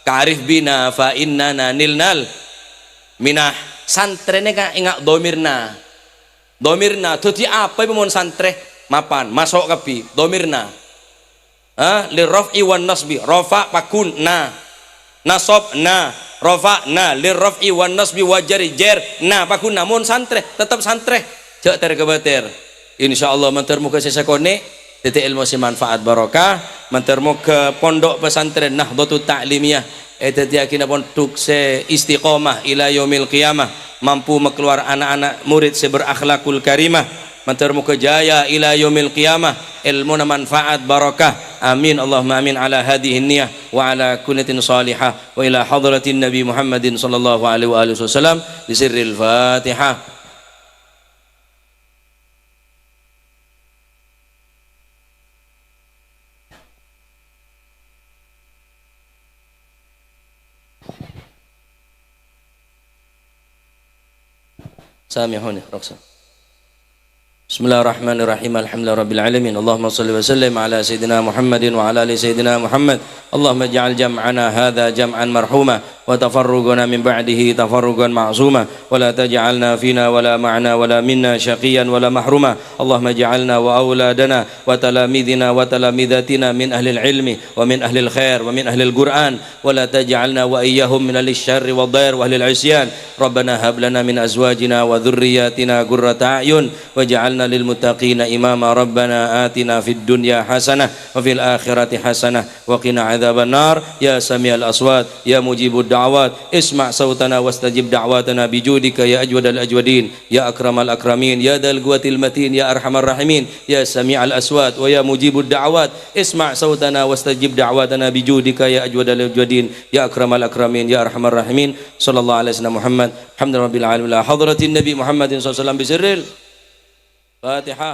Ka'rif bina fa innana nilnal minah. Santrèna ka enga' dhamirna. Dhamirna. Dhâddhi apa mon santrè? Mapan. Maso' kabbhi. Dhamirna. Ha, lirraf'i wan nasbi, rafa paghun, na. Nasab, na. Rafa, na. Lirraf'i wan nasbi wa jarri, jer, na. Paghun, na. Mon santrè, tetep santrè. Jhâ' tèr-kabâtèr. Insyaallah, mandhâr moghâ sè sakonè' dhâddhi èlmo sè manfaat barokah. Mandhâr moghâ Pondok Pesantren Nahdlatul Ta'limiyah èdhâddhiyâghinâ pondhuk sè istiqomah ila yaumil qiyamah, mampu makalowar ana'-ana' murid sè berakhlakul karimah. Mandhâr moghâ jaya ila yaumil qiyamah, èlmona manfaat barokah. Amin, Allahumma amin, ala hadhihi niyah wa ala kulli niyatin shalihah wa ila hadratin Nabi Muhammadin sallallahu alaihi wa alihi wasallam bi sirril Fatihah. سامحوني، رخصة. بسم الله الرحمن الرحيم. الحمد لله رب العالمين. اللهم صل وسلم على سيدنا محمد وعلى آل سيدنا محمد. اللهم اجعل جمعنا هذا جمعا مرحوما وتفرقنا من بعده تفرقا معصوما ولا تجعلنا فينا ولا معنا ولا منا شقيا ولا محروما. اللهم اجعلنا وأولادنا وتلاميذنا وتلامذاتنا من أهل العلم ومن أهل الخير ومن أهل القرآن ولا تجعلنا وإياهم من أهل الشر والضير وأهل العصيان. ربنا هب لنا من أزواجنا وذرياتنا قرة أعين واجعلنا للمتقين إماما. ربنا آتنا في الدنيا حسنة وفي الآخرة حسنة وقنا عذاب النار. يا سميع الأصوات، يا مجيب الدعوات، اسمع صوتنا واستجب دعواتنا بجودك يا أجود الأجودين، يا أكرم الأكرمين، يا ذا القوة المتين، يا أرحم الراحمين، يا سميع الأصوات ويا مجيب الدعوات، اسمع صوتنا واستجب دعواتنا بجودك يا أجود الأجودين، يا أكرم الأكرمين، يا أرحم الراحمين. صلى الله على سيدنا محمد. الحمد لله رب العالمين. إلى حضرة النبي محمد صلى الله عليه وسلم بسر الفاتحة.